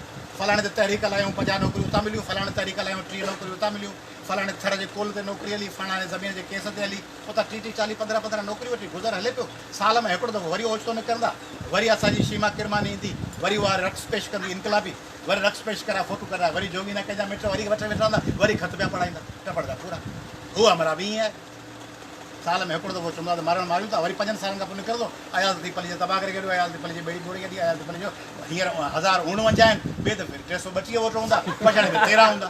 فلاڻي تي تحريڪ هلايائون 50 نوڪريون اتان مليون، فلاڻي تحريڪ هلايائون 30 نوڪريون اتان مليون، فلاڻي ٿر جي ڪول تي نوڪري هلي، فلاڻي زمين جي ڪيس تي هلي، اتان ٽيهه ٽيهه چاليهه پندرهن پندرهن نوڪريون وٺي گذر هلي پيو. سال ۾ هڪڙو دفعو وري اوچتو نڪرندا، وري اسان جي شيما ڪرماني ايندي، وري اها رقص پيش ڪندي انقلابي، وري رقص پيش ڪرائي فوٽو ڪڍرائي وري جوڳي نه ڪنهن جا مٽ وري وٺي وٺندا، وري خط پيا پڙهائيندا، ٽپڙ جا پورا. هو همراهه به ائين آهي. سال ۾ هڪڙو دفعو چوندو آهي ته مرڻ ماريون ٿا، وري پنجن سالن کان پوء نڪرندو، اياز لطيف پليجي تباهه ڪري ڇڏيو، اياز لطيف پليجي ٻيڙي ٻوڙي ڇڏي، اياز لطيف پليجو هينئر 1049 آهن، ٻئي دفعي وري 332 ووٽ هوندا، پڇاڙي ۾ 13 هوندا.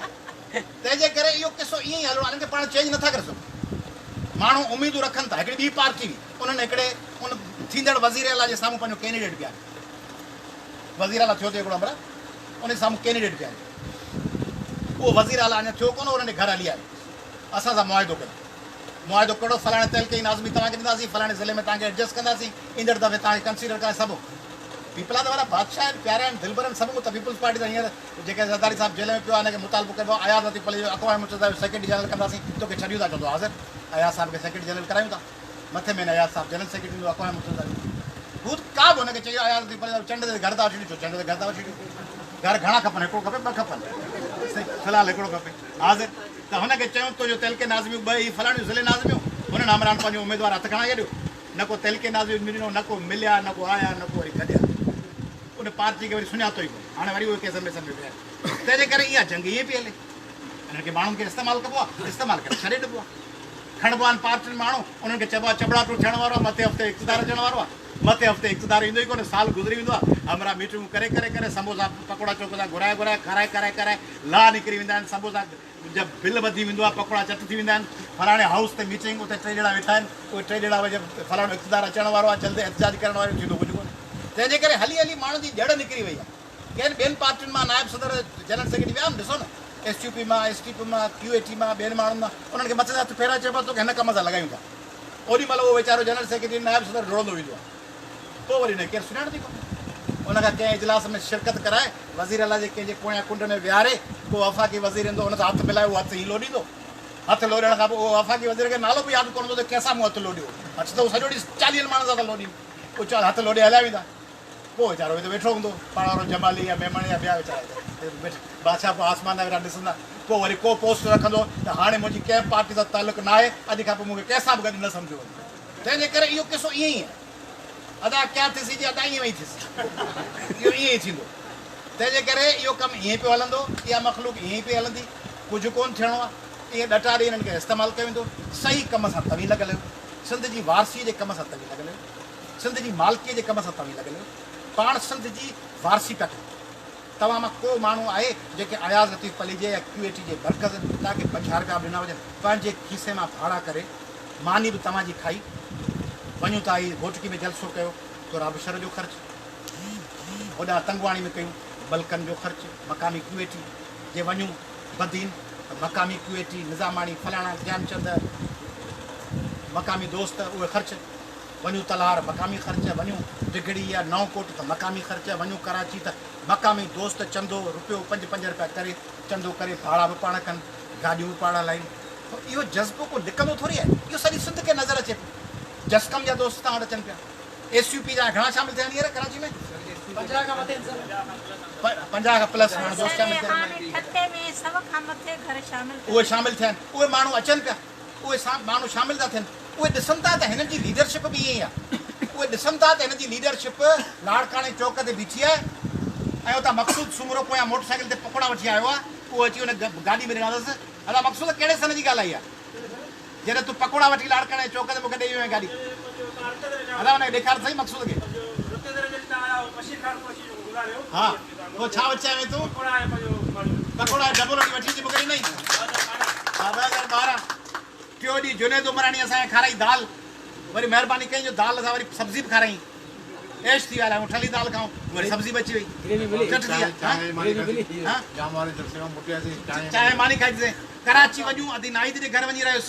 تنهن جي ڪري اهو قصو ائين ئي هلڻو آهي، انهن کي پاڻ چينج نٿا ڪري سگهون. ماڻهو اميدون رکن ٿا، هڪڙي ٻي پارٽي هئي، انهن هڪڙي ان ٿيندڙ وزير اعليٰ جي سامهون پنهنجو ڪينڊيڊيٽ بيهاريو. وزير اعليٰ ٿيو ٿي هڪڙو همراهه، ان جي سامهون ڪينڊيڊيٽ بيهاريو. اهو وزير اعليٰ اڃا ٿيو ڪونه هو، انهن جي گهر هلي آيو. اسان سان معاهدو ڪيو. معاهدو ڪهڙو؟ فلاڻي تعلقي جي ناظمي توهان کي ڏينداسين، فلاڻي ضلعي ۾ توهان کي ايڊجسٽ ڪنداسين، ايندڙ دفعي توهان کي ڪنسيڊر ڪرائي سڀ پيپلا ته وڏا بادشاهه آهن، پيارا آهن، دلبر آهن، سڀ ته پيپلز پارٽي سان هينئر جيڪڏهن زرداري صاحب جيل ۾ پيو آهي ان کي مطالبو ڪبو آهي اياز لطيف پليجو اقوام متحده جو سيڪريٽري جنرل ڪنداسين توکي ڇڏيون ٿا چوندو حاضر اياز صاحب کي سيڪريٽري جنرل ڪرايون ٿا مٿي مهيني اياز صاحب جنرل سيڪريٽري ٿيندو اقوام متحده جو هو ته ڪا به هن کي چيو اياز لطيف پليجو چنڊ تي گهر ٿا وٺي ڏيون ڇو چنڊ تي گهر ٿا وٺي ڏيون گهر گهڻا کپن هڪڙو کپي ٻه کپن في الحال هڪڙو کپي حاضر ته هن کي چيون تنهنجو تعلقي ناظميون ٻه هي فلاڻيون ضلعي ناظميون هنن همراهن پنهنجو اميدوار هٿ کڻائي ڇڏيو نه ڪو تعلقي ناظميون ڏنو نه ڪو مليا نه ڪو آيا نه ڪو وري گڏيا ان پارٽي کي وري سڃاتو ئي ڪونه. هاڻي وري اهي ڪيسن ويسن ۾ ويا آهن. تنهن جي ڪري اها جنگ ائين پئي هلي. انهن کي ماڻهن کي استعمال ڪبو آهي، استعمال ڪري ڇڏي ڏبو آهي. کڻبو آهن پارٽين ماڻهو، انهن کي چئبو آهي چٻڙاٽو ٿيڻ وارو آهي، مٿين هفتي اقتدار اچڻ وارو آهي. مٿين هفتي اقتدار ايندو ئي ڪونه، سال گذري ويندو آهي. همراهه ميٽنگون ڪري ڪري ڪري سمبوسا پڪوڙا چوڪ تان گهرائي گهرائي کارائي کارائي کارائي لاهه نڪري ويندا آهن. سمبوسا جا بل وڌي ويندو آهي، پڪوڙا چٽ ٿي ويندا آهن. فلاڻي هائوس تي ميٽنگ، اتي ٽي ڄڻا ويٺا آهن، اهي ٽي ڄڻا وجهه فلاڻو اقتدار اچڻ وارو آهي، جلد احتجاج ڪرڻ وارو ٿيندو ڪجهه ڪونه. تنهن جي ڪري هلي هلي ماڻهن جي ڄڙ نڪري وئي آهي. ڪين ٻين پارٽين مان نائب صدر، جنرل سيڪريٽري ويا آهن، ڏسو نه ايس يو پي مان، ايس ٽي پي مان، ڪيو اي ٽي مان، ٻين ماڻهن مان، انهن کي مٿي تي هٿ ڦيرائي چئبو آهي توکي هن ڪم سان لڳايون ٿا. اوڏي مهل اهو ويچارو جنرل سيڪريٽري، نائب صدر ڊوڙندو ويندو آهي. پوء وري ان کي ڪير سڃاڻندو ئي ڪونه. ان کان ڪنهن اجلاس ۾ شرڪت ڪرائي، وزير اعليٰ جي ڪنهن جي پويان ڪنڊ ۾ ويهاري، ڪو وفاقي وزير ايندو ان سان هٿ ملائي اهو هٿ هي لوڏيندو. هٿ لوڏڻ کان پوء اهو وفاقي وزير کي نالو به ياد ڪونه هوندو ته ڪنهن سان مون هٿ لوڏيو. هٿ ته هو سڄو ڏينهن چاليهن ماڻهن سان ٿا لوڏين. اهو چار هٿ لوڏي هليا ويندا. پوء ويچارو هتي ويٺو هوندو. پاڻ وارو جمالي يا ميمڻ يا ٻيا ويچارا هتي ويٺا بادشاهه پوء آسمان ڏانهن ويٺا ڏسندا. پوء وري ڪو پوسٽ رکندو ته هاڻي منهنجي ڪنهن به پارٽي سان تعلق ناهي، اڄ کان پوء مون کي ڪنهن سان به گڏ نه سمجهيو وڃي. تنهن جي ڪري اهو قصو ائين ئي آهي. ادا ڪيا ٿيسي جي ادا ائين وئي ٿيسي. اهو ائين ئي ٿيندو. تنهن جي ڪري اهو ڪم ائين ئي پيو هلندو. اها مخلوق ائين ئي پئي هلندي. ڪجهه ڪونه ٿيڻو آهي. اهي ڏٽا ڏئي انهن کي استعمال ڪيو ويندو. صحيح ڪم سان توهين لڳل آهيو. سنڌ جي وارثيء جي ڪم سان توهين لڳل آهيو. سنڌ جي مالڪيء جي ڪم سان توهين لڳل آهيو. پاڻ سنڌ جي وارثي پيا ڪيو. توهان مان ڪو ماڻهو آهي جيڪي اياز لطيف پليجي يا ڪيو اي ٽي جي مرڪز توهان کي 50 رپيا به ڏنا هجن؟ پنهنجي کيسي مان ڀاڙا ڪري ماني به توهان جي کائي وڃون ٿا. هي گهوٽڪي ۾ جلسو ڪيو تراب شھر جو خرچ، هوڏانهن تنگواڻي ۾ ڪيون بلڪن جو خرچ، مقامي ڪيو اي ٽي جي وڃون بدين ته مقامي ڪيو اي ٽي، نظاماڻي، فلاڻا، گيانچند، مقامي دوست اهي خرچ، وڃون تلهار مقامي خرچ، وڃون ڊگهڙي يا نئون ڪوٽ ته مقامي خرچ، وڃون ڪراچي ته مقامي دوست چندو رپيو پنج پنج رپيا ڪري چندو ڪري ڀاڙا به پاڻ ڪن، گاڏيون به پاڻ هلائين. اهو جذبو ڪو لڪندو ٿوري آهي، اهو سڄي سنڌ کي نظر اچي پيو. جسقم جا دوست توهان وٽ اچن پيا، ايس يو پي جا گهڻا شامل ٿيا آهن هينئر ڪراچي ۾؟ 50 کان مٿي آهن سر. 50 کان پلس ماڻهو دوست شامل ٿيا آهن. ٺٽي ۾ 100 کان مٿي گهر شامل ٿيا. اهي شامل ٿيا آهن، اهي ماڻهو اچن پيا، اهي ماڻهو شامل ٿا ٿين، اهي ڏسن ٿا ته هنن جي ليڊرشپ به ائين ئي آهي، اهي ڏسن ٿا ته هنن جي ليڊرشپ لاڙڪاڻي چوڪ تي بيٺي آهي ۽ اتان مقصود سومرو پويان موٽر سائيڪل تي پڪوڙا وٺي آيو آهي، اهو اچي ان گاڏي ۾ ڏنا اٿس، ادا مقصود ڪهڙي سن جي ڳالهه آئي آهي؟ جڏهن تون پڪوڙا وٺي لاڙڪاڻي چوڪ تي مون کي ڏئي ويو آهين گاڏي. ادا ان کي ڏيکار ته سهي مقصود کي. ها پوء ڇا وٺي آيو آهين تون؟ پڪوڙا ۽ ڊبل روٽي وٺي اچي مون کي ڏنئي. ها 2012 ٽيون ڏينهن جنيد عمراڻي اسان کي کارائي دال. وري مهرباني ڪئي جو دال سان وري سبزي به کارائين. عيش ٿي ويا آهيون ٺلهي دال کائون وري سبزي بچي وئي. چٽ ٿي ويا. چانهه ماني کائي ڪراچي وڃون ادي ناهيد جي گهر وڃي رهيس.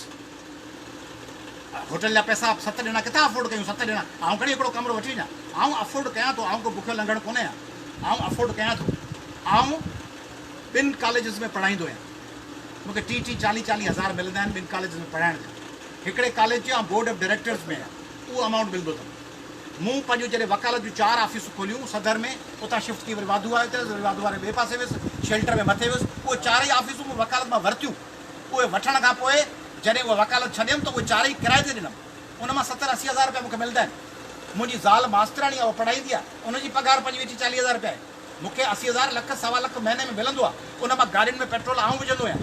هوٽل جا پئسا ست ڄڻا ڪٿان افورڊ ڪيون ست ڄڻا آئون کڻي هڪڙو ڪمرو وٺي وڃان. آئون افورڊ ڪيان ٿو آئون ڪو بکيو لنگهڻ ڪونه آهيان. آئون افورڊ ڪيان ٿو. آئون ٻن ڪاليجز ۾ پڙهائيندو آهيان. مون کي ٽي ٽي چاليهه چاليهه هزار ملندا آهن ٻن ڪاليجز ۾ پڙهائڻ جا. هڪڙي ڪاليج جو آئون بورڊ آف ڊائريڪٽرز ۾ آهيان اهو امائونٽ ملندو اٿم. مون پنهنجون جڏهن وڪالت جون چار آفيسون کوليون صدر ۾، اتان شفٽ ٿي وري واڌو آيو ٿيس، وري واڌو واري ٻئي پاسي ويس، شيلٽر ۾ مٿي ويس، اهي چارئي آفيسون مون وڪالت مان ورتيون. اهي وٺڻ کان پوء جڏهن اها وڪالت ڇڏيم ته اهي چارئي ڪرائي تي ڏنم. ان مان ستر اسي هزار رپيا مون کي ملندا آهن. منهنجي زال ماسترياڻي آهي، اها پڙهائيندي آهي، ان جي پگهار پنجويهه ٽيهه چاليهه هزار رپيا آهي. مون کي 80 هزار لک سوا لک مهيني ۾ ملندو آهي. ان مان گاڏين ۾ پيٽرول آئون وجهندو آهيان.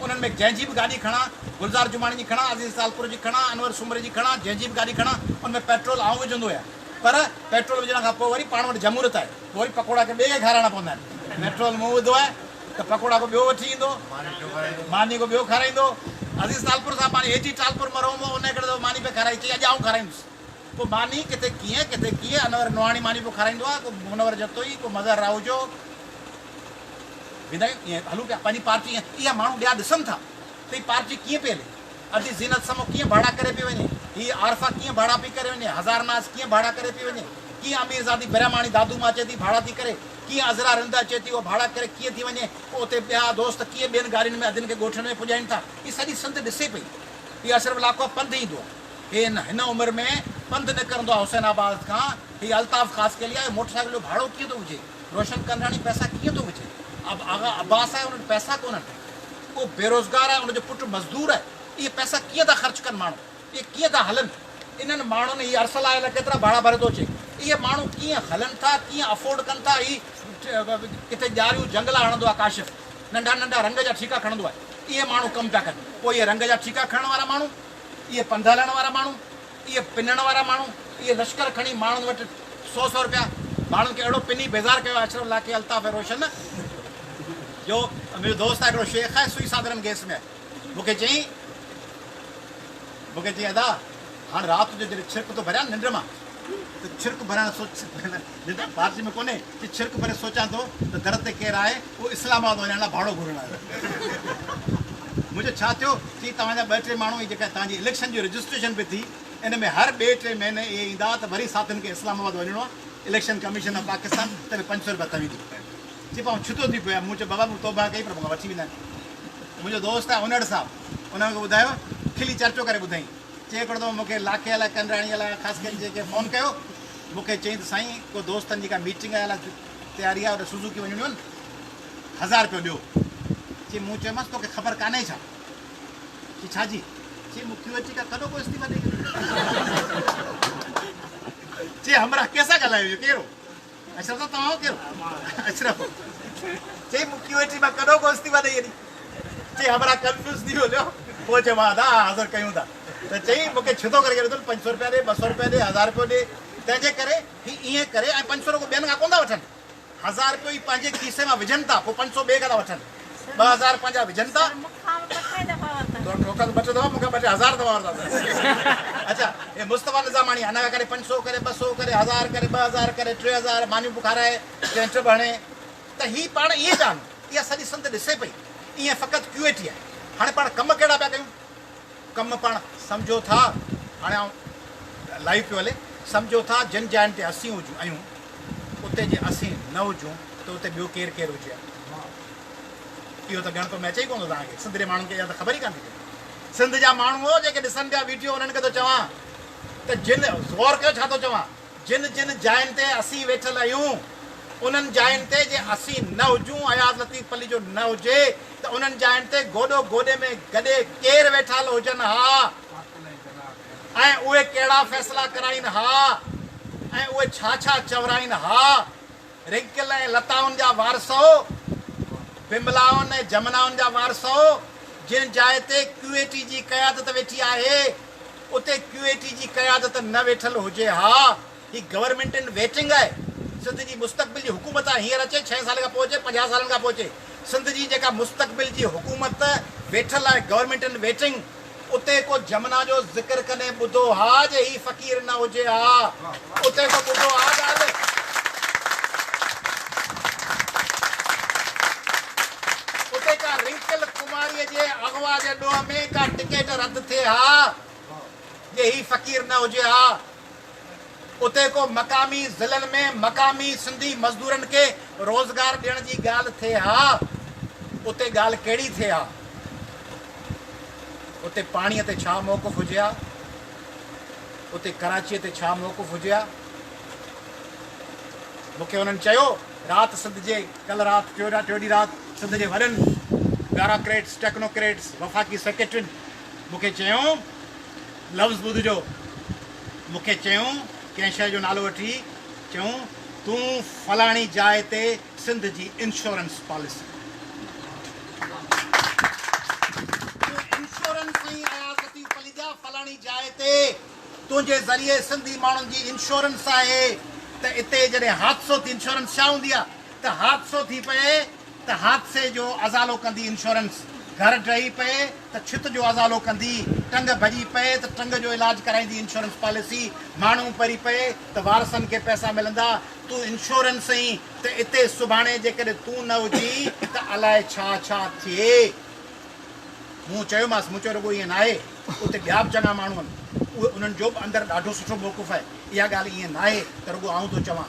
انهن ۾ جنهن جي به گاڏي کڻان، گلزار جماڻي جي کڻان، عزيز ٽالپر جي کڻان، انور سومري جي کڻان، جنهن جي به گاڏي کڻان، ان ۾ پيٽرول آئون وجهندو آهيان. پر پيٽرول وجهڻ کان پوء وري پاڻ وٽ جمهوريت آهي، پوء وري پڪوڙا ڪنهن ٻئي کي کارائڻا پوندا آهن. پيٽرول مون وڌو آهي ته پڪوڙا ڪو ٻيو وٺي ايندو، ماني ڪو ٻيو کارائيندو. عزيز ٽالپر صاحب ماني اي ٽي ٽالپر مرحوم هو، ان هڪڙي دفعو ماني پئي کارائي، چئي اڄ آئون کارائيندس. پوء ماني ڪٿي ڪيئن ڪٿي ڪيئن، انور نوحاڻي ماني پيو کارائيندو آهي، ڪو منور جتوئي، ڪو مظهر راهوجو. ويندا آهيون ائين هلون پيا پنهنجي پارٽي ائين اها ماڻهو ٻيا ڏسن ٿا ته هي پارٽي ڪيئن پئي هلي، ادي زينت سمون ڪيئن ڀاڙا ڪري پئي وڃي، هي عارفه ڪيئن ڀاڙا پئي ڪري وڃي، هزار ناز ڪيئن ڀاڙا ڪري پئي وڃي، ڪيئن اميرزادي برهماڻي دادو مان اچي ٿي ڀاڙا ٿي ڪري، ڪيئن عذرا رند اچي ٿي اها ڀاڙا ڪري ڪيئن ٿي وڃي، پوء اتي ٻيا دوست ڪيئن ٻين گاڏين ۾ ادين کي ڳوٺن ۾ پڄائين ٿا، هي سڄي سنڌ ڏسي پئي. هي اشرف لاکو پنڌ ايندو آهي. هي هن عمر ۾ پنڌ نڪرندو آهي حسين آباد کان، هي الطاف خاصخيلي آهي، موٽر سائيڪل جو ڀاڙو ڪيئن ٿو وجهي، روشن ڪنراڻي پئسا ڪيئن ٿو وجهي، آغا عباس آهي ان وٽ پئسا ڪونهن، اهو بيروزگار آهي ان جو پٽ مزدور آهي، اهي پئسا ڪيئن ٿا خرچ ڪن ماڻهو، اهي ڪيئن ٿا هلن، انهن ماڻهن هي ارسلا الائي ڪيترا ڀاڙا ڀري ٿو اچي، اهي ماڻهو ڪيئن هلن ٿا، ڪيئن افورڊ ڪن ٿا، هي ڪٿي ڄاريون جهنگلا هڻندو آهي ڪاشف، ننڍا ننڍا رنگ جا ٺيڪا کڻندو آهي، اهي ماڻهو ڪم پيا ڪن، پوء اهي رنگ جا ٺيڪا کڻڻ وارا ماڻهو، اهي پنڌ هلڻ وارا ماڻهو، اهي پنڻ وارا ماڻهو، اهي لشڪر کڻي ماڻهن وٽ سو سو رپيا، ماڻهن کي اهڙو پني بيزار ڪيو آهي اشرف لاکي، الطاف ۽ روشن جو منهنجو دوست آهي هڪڙو شيخ آهي سوئي سادرن گيس ۾ آهي مون کي چيائين مون کي چيائين ادا هاڻ رات جو جڏهن ڇرڪ ٿو ڀريان ننڊ مان ته ڇرڪ ڀرڻ سوچ ننڊ فارسي ۾ ڪونهي چي ڇرڪ ڀري سوچان ٿو ته در تي ڪير آهي اهو اسلام آباد وڃڻ لاء ڀاڙو گهرڻ آيو مون چيو ڇا ٿيو؟ چي توهان جا ٻه ٽي ماڻهو هي جيڪا توهان جي اليڪشن جي رجسٽريشن به ٿي ان ۾ هر ٻئي ٽي مهيني اهي ايندا ته وري ساٿين کي اسلام آباد وڃڻو آهي اليڪشن ڪميشن آف پاڪستان ته به 500 رپيا توهين ڏيو. چي پوء آئون ڇتو ٿي پيو آهيان. مون چيو بابا مون توبهه ڪئي پر مون کان وٺي ويندا آهن. منهنجو دوست آهي انڙ صاحب ان مون کي ٻڌايو کلي چرچو ڪري ٻڌائين. چي هڪڙو دفعو مون کي لاکي الاء ڪنراڻي الاء خاصخيلي جي ڪنهن فون ڪيو مون کي چيائين ته سائين ڪو دوستن جي ڪا ميٽنگ آهي الاء تياري آهي اوڏي سوزوڪي وڃڻيون آهن هزار رپيو ڏيو. چي مون چيومانس توکي خبر ڪانهي ڇا؟ چي ڇا جي؟ چي مون ڪيو اچي ڪا ڪڏو ڪو استعيفا ڏئي ڇڏيو. چي همراهه ڪنهن سان ڳالهايو اهو ڪير هو؟ اشرف صاحب توهان هو ڪير هو؟ اشرف هو. چي مون ڪيو اچي مان ڪڏو ڪو استعيفا ڏئي ڇڏي. چي همراهه ڪنفيوز ٿي ويو پوء چيو مان ادا حاضر ڪيون ٿا ته چئي مون کي ڇتو ڪري ڇڏيو اٿن 500 رپيا ڏي 200 رپيا ڏي هزار رپيو ڏي تنهن جي ڪري هي ائين ڪري ۽ 500 رڳو ٻين کان ڪونه ٿا وٺن. هزار رپيو ئي پنهنجي کيسي مان وجهن ٿا، پوء 500 ٻئي کان ٿا وٺن. 2000 پنهنجا وجهن ٿا. سر مون کان به ٻه ٽي دفعا ورتا. تو کان ٻه ٽي دفعا، مون کان ٻه ٽي هزار دفعا ورتا اٿس. اڇا هي مصطفيٰ نظاماڻي هن کان ڪڏهن 500 ڪڏهن 200 ڪڏهن هزار ڪڏهن 2000 ڪڏهن 3000 مانيون به کارائي، ٽينٽ به هڻي ته هي پاڻ ائين چاهن. اها سڄي سنڌ ڏسي پئي. ائين فقط ڪيو اي ٽي آهي. هاڻي پاڻ ڪم ڪهڙا پيا ڪيون؟ ڪم پاڻ سمجهو ٿا. هاڻي آئون لائيو پيو هلي. سمجهو ٿا جن جاين تي اسين هجون آهيون. اتي جي اسين نه هجون ته اتي ٻيو ڪير ڪير هجي ها؟ اهو ته ڳڻپ ۾ اچي ئي ڪونه ٿو توهان کي. سنڌ جي ماڻهن کي اها ته خبر ئي ڪانه ٿي پئي. سنڌ جا ماڻهو جيڪي ڏسن پيا ويڊيو انهن کي ٿو چوان ته جن غور ڪيو ڇا ٿو چوان جن جن جاين تي اسين ويٺل آهيون انهن جاين تي جي اسين نه هجون اياز لطيف پليجو نه هجي ته انهن جاين تي گوڏو گوڏي ۾ گڏي ڪير ويٺال هجن ها؟ ۽ اهي ڪهڙا فيصلا ڪرائين ها ۽ اهي ڇا ڇا چورائين ها؟ رنڪل ۽ لتائن جا وارثؤ، بملائن ۽ جمنائن جا وارثؤ، جنهن جاء تي ڪيو اي ٽي جي قيادت ويٺي آهي، اتي ڪيو اي ٽي جي قيادت نه ويٺل هجي ها. هي گورنمينٽ ان ويٽنگ آهي. سنڌ جي مستقبل جي حڪومت آهي، هينئر اچي، ڇهين سالي کان پوء اچي، 50 سالن کان پوء اچي، سنڌ جي جيڪا مستقبل جي حڪومت ويٺل آهي، گورنمينٽ ان ويٽنگ، اتي ڪو جمنا جو ذڪر ڪڏهن ٻڌو ها جي هي فقير نه هجي ها اتي ڪو ٻڌو ها ڳالهه. اتي ڪا رنڪل ڪماريء جي اغوا جي ڏوهه ۾ ڪا ٽڪيٽ رد ٿئي ها جي هي فقير نه هجي ها. اتي ڪو مقامي ضلعن ۾ مقامي سنڌي مزدورن کي روزگار ڏيڻ جي ڳالهه ٿئي ها، اتي ڳالهه ڪهڙي ٿئي ها؟ اتي پاڻيء تي ڇا موقف هجي ها؟ اتي ڪراچيء تي ڇا موقف هجي ها؟ مون کي انهن چيو، رات سنڌ جي، ڪلهه رات، ٽيون ڏينهن رات سنڌ جي وڏن بيوراڪريٽس، ٽيڪنوڪريٽس، وفاقي سيڪريٽرين مون کي چيو، لفظ ٻڌجو، مون کي چيو، ڪنهن شيء جو نالو وٺي چيو، تون فلاڻي جاء تي سنڌ جي انشورنس پاليسي. تون انشورنس ۽ اياز لطيف پليجا فلاڻي جاء تي تنهنجي ذريعي سنڌي ماڻهن جي انشورنس آهي ته اتي جڏهن حادثو ٿي انشورنس ڇا هوندي آهي ته حادثو ٿي پئي ته حادثي جو ازالو ڪندي انشورنس، گهر ڊهي پئي ته ڇت جو ازالو ڪندي، ٽنگ ڀڄي پئي ته ٽنگ جو علاج ڪرائيندي انشورنس پاليسي، ماڻهو پري پئي ته وارثن کي پئسا ملندا، تون انشورنس ئين ته اتي سڀاڻي جيڪڏهن تون نه هجين ته الائي ڇا ڇا ٿئي. مون چيومانس، مون چيو رڳو ائين ناهي، اتي ٻيا به چڱا ماڻهو آهن، اهي انهن جو به اندر ڏاڍو سٺو موقف آهي، اها ڳالهه ائين ناهي ته رڳو آئون ٿو چوان.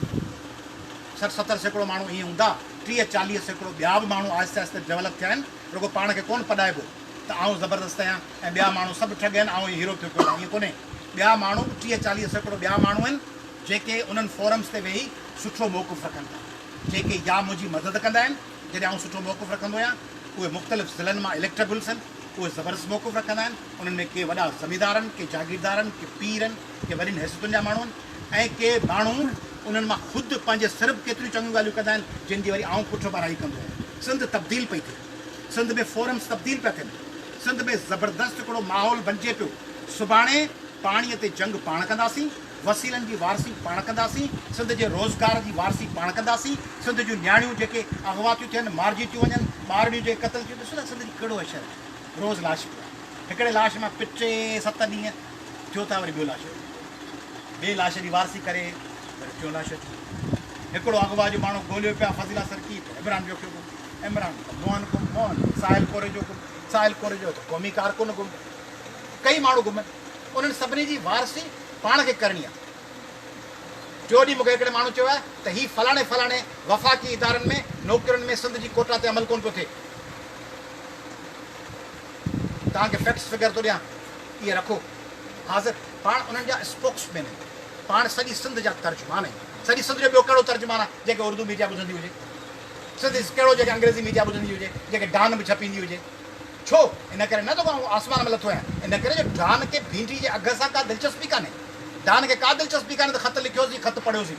60 70% ماڻهو ائين هوندا، 30 40% ٻيا به ماڻهو آهستي آهستي ڊولپ ٿيا آهن، رڳو پاڻ کي ڪونه پڏائبو ته آئون زبردست آهيان ۽ ٻيا ماڻهو سڀ ٺڳ آهن، آئون ئي هيرو ٿيو پيو آهيان، ائين ڪونهي. ٻيا ماڻهو به 30 40% ٻيا ماڻهو آهن، جيڪي انهن فورمز تي ويهي سٺو موقف رکن ٿا، جيڪي يا منهنجي مدد ڪندا آهن، جڏهن آئون سٺو موقف رکندو آهيان، اهي مختلف ضلعن مان اليڪٽبلز آهن، اهي زبردست موقف رکندا آهن، انهن ۾ ڪي وڏا زميندار آهن، ڪي جاگيردار آهن، ڪي پير آهن، ڪي وڏين حيثيتن جا ماڻهو آهن ۽ ڪي ماڻهو انهن مان خود پنهنجي سر به ڪيتريون چڱيون ڳالهيون ڪندا آهن، جن جي وري آئون پٺ ڀرائي ڪندو آهيان. سنڌ تبديل پئي ٿئي، سنڌ ۾ فورمز تبديل پيا ٿين، سنڌ ۾ زبردست هڪڙو ماحول بنجي پيو، سڀاڻي پاڻيء تي جنگ پاڻ ڪنداسين. وسيلن جي وارثي پاڻ ڪنداسين، سنڌ جي روزگار جي وارثي پاڻ ڪنداسين، سنڌ جون نياڻيون جيڪي اغوا ٿيون ٿين، مارجي ٿيون وڃن، ٻارڙيون جيڪي قتل ٿيون، ڏسو نه سنڌ جي ڪهڙو حشر آهي، روز لاش پيو آهي، هڪڙي لاش مان پٽي ست ڏينهن ٿيو ٿا وري ٻيو لاش اچي ٿو، ٻئي لاش جي وارثي ڪري وري ٽيون لاش اچي ٿو، هڪڙو اغوا جو ماڻهو ڳوليو پيا فضيلا سرڪي ته عمران جوکيو گم، عمران ته موهن گم، موهن ته ساحل ڪوريجو گم، ساحل ڪوريجو ته قومي ڪارڪن گم، ڪئي ماڻهو گم آهن. انهن سڀني جي وارثي پاڻ کي ڪرڻي آهي. ٽيون ڏينهن مون کي هڪڙي ماڻهو چيو آهي ته هي فلاڻي فلاڻي وفاقي ادارن ۾ نوڪرين ۾ سنڌ جي ڪوٽا تي عمل ڪونه پيو ٿئي. توهان کي فيڪٽس فگر ٿو ڏيان اهي رکو حاضر. پاڻ انهن جا اسپوڪس مين آهيون. پاڻ سڄي سنڌ جا ترجمان آهيون. سڄي سنڌ جو ٻيو ڪهڙو ترجمان آهي جنهن کي اردو ميڊيا ٻڌندي هجي. سنڌ ڪهڙو جيڪي انگريزي ميڊيا ٻڌندي هجي، جيڪي ڊان به ڇپيندي هجي. ڇو؟ ان ڪري نه ته آئون آسمان ۾ لٿو آهيان، ان ڪري جو ڊان کي ڀينڊي جي اگهه سان ڪا دلچسپي ڪانهي. ڊان کي ڪا دلچسپي ڪانهي ته خط لکيوسين، خط پڙهيوسين.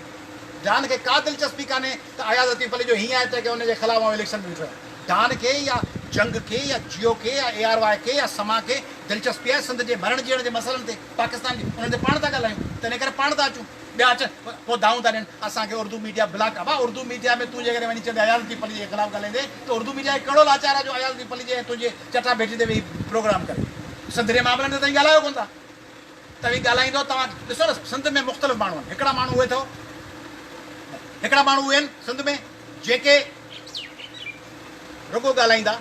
ڊان کي ڪا دلچسپي ڪانهي ته اياز لطيف پليجو هيئن آهي تنهن ڪري ان جي خلاف آئون اليڪشن ۾ بيٺو آهيان. ڊان کي يا جنگ کي يا جيو کي يا اي آر واء کي يا سما کي دلچسپي آهي سنڌ جي مرڻ جيئڻ جي مسئلن تي، پاڪستان جي انهن تي پاڻ ٿا ڳالهايون، تنهن ڪري پاڻ ٿا اچون. ٻيا اچن پوء دانهون ٿا ڏين اسان کي اردو ميڊيا بلاڪ ابا اردو ميڊيا ۾ تون جيڪڏهن وڃي چوندين اياز لطيف پليجي جي خلاف ڳالهائيندين ته اردو ميڊيا کي ڪهڙو لاچار آهي جو اياز لطيف پليجي ۽ تنهنجي چٽا ڀيٽي تي ويهي پروگرام ڪري سنڌ جي معاملن تي توهين ڳالهايو ڪونه ٿا توهين ڳالهائيندو توهان ڏسو نه سنڌ ۾ مختلف ماڻهو آهن هڪڙا ماڻهو اهي اٿو هڪڙا ماڻهو اهي آهن سنڌ ۾ جيڪي رڳو ڳالهائيندا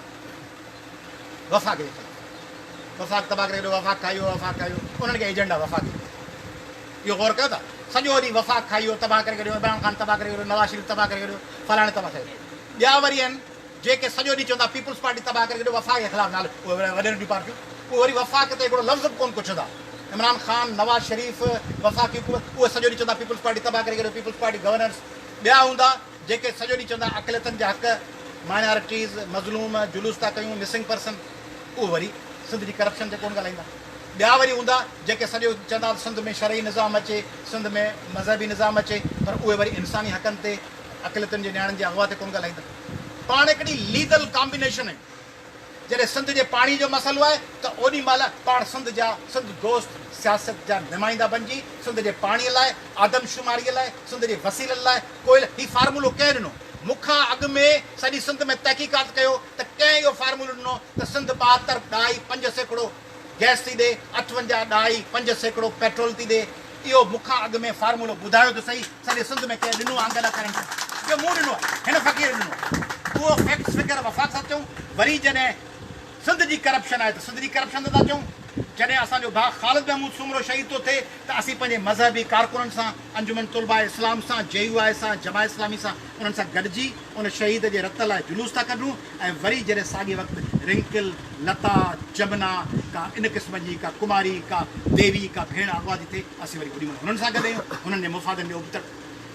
وفاق جي خلاف وفاق تباهه ڪري ڇڏيو وفاق کائي ويو وفاق کائي ويو انهن کي ايجنڊا وفاق جي اهو غور ڪيو ٿا سڄو ڏينهن وفاق کائي ويو تباهه ڪري ڇڏيو عمران خان تباهه ڪري ڇڏيو نواز شريف تباهه ڪري ڇڏيو فلاڻي تباهه ڪري ڇڏيو ٻيا وري آهن جيڪي سڄو ڏينهن چوندا پيپلز پارٽي تباهه ڪري ڇڏيو وفاق جي خلاف نالو اهي وڏيرن جون پارٽيون اهي وري وفاق تي هڪڙو لفظ به ڪونه ڪڇندا عمران خان نواز شريف وفاقي حڪومت اهي سڄو ڏينهن چوندا پيپلز پارٽي تباهه ڪري ڇڏيو پيپلز پارٽي گورنرس ٻيا هوندا جيڪي سڄو ڏينهن چوندا اقليتن جا حق، مائنارٽيز، مظلوم، جلوس ٿا ڪيون، مسنگ پرسن، اهو وري سنڌ جي ڪرپشن تي ڪونه ڳالهائيندا. ٻيا وري هوندا جيڪي سڄو چوندا ته سنڌ ۾ شرعي نظام اچي، سنڌ ۾ مذهبي نظام اچي، پر اهي وري انساني حقن تي، اقليتن جي نياڻين جي اغوا تي ڪونه ڳالهائيندا. پاڻ هڪڙي ليدل ڪامبينيشن آهيون. جڏهن سنڌ جي پاڻي جو مسئلو آهي ته اوڏي مهل پاڻ سنڌ جا سنڌ دوست سياست جا نمائندا بنجي سنڌ جي پاڻي لاء، آدمشماري لاء، سنڌ جي وسيلن لاء ڪوئل هي فارمولو ڪنهن ڏنو؟ مون کان اڳ ۾ سڄي سنڌ ۾ تحقيقات ڪيو ته ڪنهن اهو فارمولو ڏنو ته سنڌ 72.5% گئس ٿي ڏي، 58.5% پيٽرول ٿي ڏي، اهو مون کان اڳ ۾ فارمولو ٻڌايو ته سهي، سڄي سنڌ ۾ ڪنهن ڏنو آنگل اکرن سان؟ اهو مون ڏنو آهي، هن فقير ڏنو آهي. اهو فيڪٽس فگر وفاق سان چئون، وري جڏهن سنڌ جي ڪرپشن آهي ته سنڌ جي ڪرپشن تي ٿا چئون. جڏهن اسان جو ڀاء خالد محمود سومرو شهيد ٿو ٿئي ته اسين پنهنجي مذهبي ڪارڪنن سان، انجمن طلباء اسلام سان، جي يو آء سان، جماعت اسلامي سان انهن سان گڏجي ان شهيد جي رت لاء جلوس ٿا ڪڍون ۽ وري جڏهن ساڳئي وقت رنڪل، لتا، جمنا، ڪا ان قسم جي ڪا ڪماري، ڪا ديوي، ڪا ڀيڻ اغوا ٿي ٿئي، اسين وري اوڏي مهل هنن سان گڏ آهيون، هنن جي مفادن جي ابتڙ.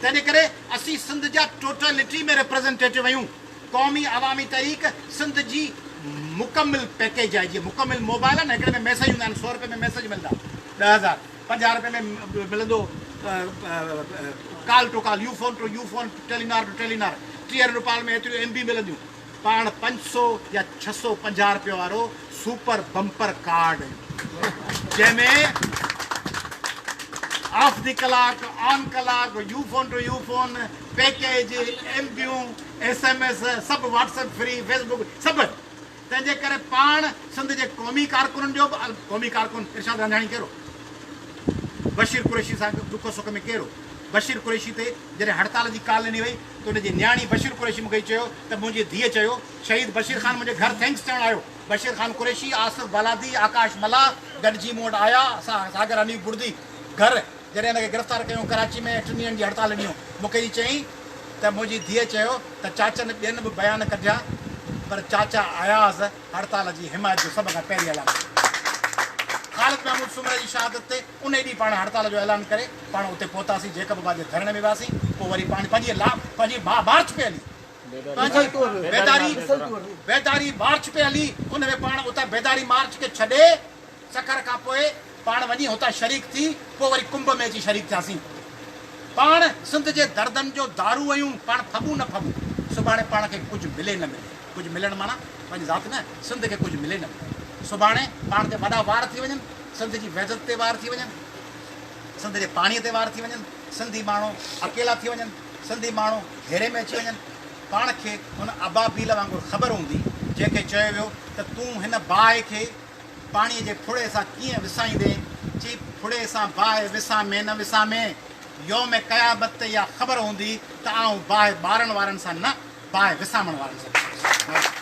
تنهن ڪري اسين سنڌ جا ٽوٽلٽي ۾ ريپريزنٽيٽو آهيون. قومي عوامي تحريڪ سنڌ جي مڪمل پيڪيج آهي. جيئن مڪمل موبائل آهي نه هڪڙي ۾ ميسيج هوندا آهن سو روپئي ۾ ميسيج ملندا 10,000 50 روپئي ۾ ملندو call to call you phone to you phone Telenor to Telenor 30 روپين ۾ ايتريون ايم بي ملنديون. پاڻ 500 يا 650 روپيو وارو سپر بمپر ڪارڊ جنهن ۾ of the clock, on clock, you phone to you phone, package, M بيون، S M S, سڀ WhatsApp free, Facebook سڀ. تنهن جي ڪري پاڻ سنڌ جي قومي ڪارڪنن جو به قومي ڪارڪن ارشاد رانجهاڻي ڪهڙو؟ بشير قريشي سان ڏک سک ۾ ڪهڙو؟ بشير قريشي تي جڏهن هڙتال جي ڪال ڏني وئي ته ان جي نياڻي بشير قريشي مون کي چيو ته منهنجي ڌيء چيو شهيد بشير خان منهنجي گهر thanks چوڻ آيو. بشير خان قريشي، آصف بالادي، آڪاش ملاح گڏجي مون وٽ آيا. ساگر حنيف بڙدي گهر جڏهن هن کي گرفتار ڪيو ڪراچي ۾ 3 ڏينهن جي هڙتال ڏني مون کي جي چيائين ته منهنجي ڌيء چيو ته چاچن ٻين به بيان ڪڍيا پر چاچا اياز هڙتال جي حمايت جو سڀ کان پهرين اعلان ڪيو. خالد محمود سومري جي شهادت تي انهي ڏينهن پاڻ هڙتال جو اعلان ڪري پاڻ اتي پهتاسين جيڪب آباد جي ڌرڻي ۾ وياسين پوء وري پاڻ پنهنجي لا پنهنجي مارچ پئي هلي پنهنجي بيداري بيداري مارچ پئي هلي ان ۾ پاڻ اتان بيداري مارچ کي ڇڏي سکر کان پوء پاڻ وڃي هتان شريڪ ٿي پوء وري ڪنب ۾ اچي شريڪ ٿياسين. پاڻ سنڌ جي دردن جو دارو آهيون، پاڻ ڦٻون نه ڦٻون، سڀاڻي پاڻ کي ڪجهه ملي نه ملي، ڪجهه ملڻ معنيٰ پنهنجي ذات نه، سنڌ کي ڪجهه ملي نه ملي، سڀاڻي پاڻ تي وڏا وار ٿي وڃن، سنڌ جي وحدت تي وار ٿي وڃن، سنڌ جي پاڻيء تي وار ٿي وڃن، سنڌي ماڻهو اڪيلا ٿي وڃن، سنڌي ماڻهو گهيري ۾ اچي وڃن، پاڻ کي ان ابابيل وانگر خبر هوندي، جنهن کي چيو ويو ته تون هن باهه کي پاڻيء جي ڦڙي سان ڪيئن وسائيندين؟ چي، ڦڙي سان باهه وسامي نه وسامي، يوم قيامت تي اها خبر هوندي ته آئون باهه ٻارڻ وارن سان نه، باهه وسامڻ وارن سان وساميس.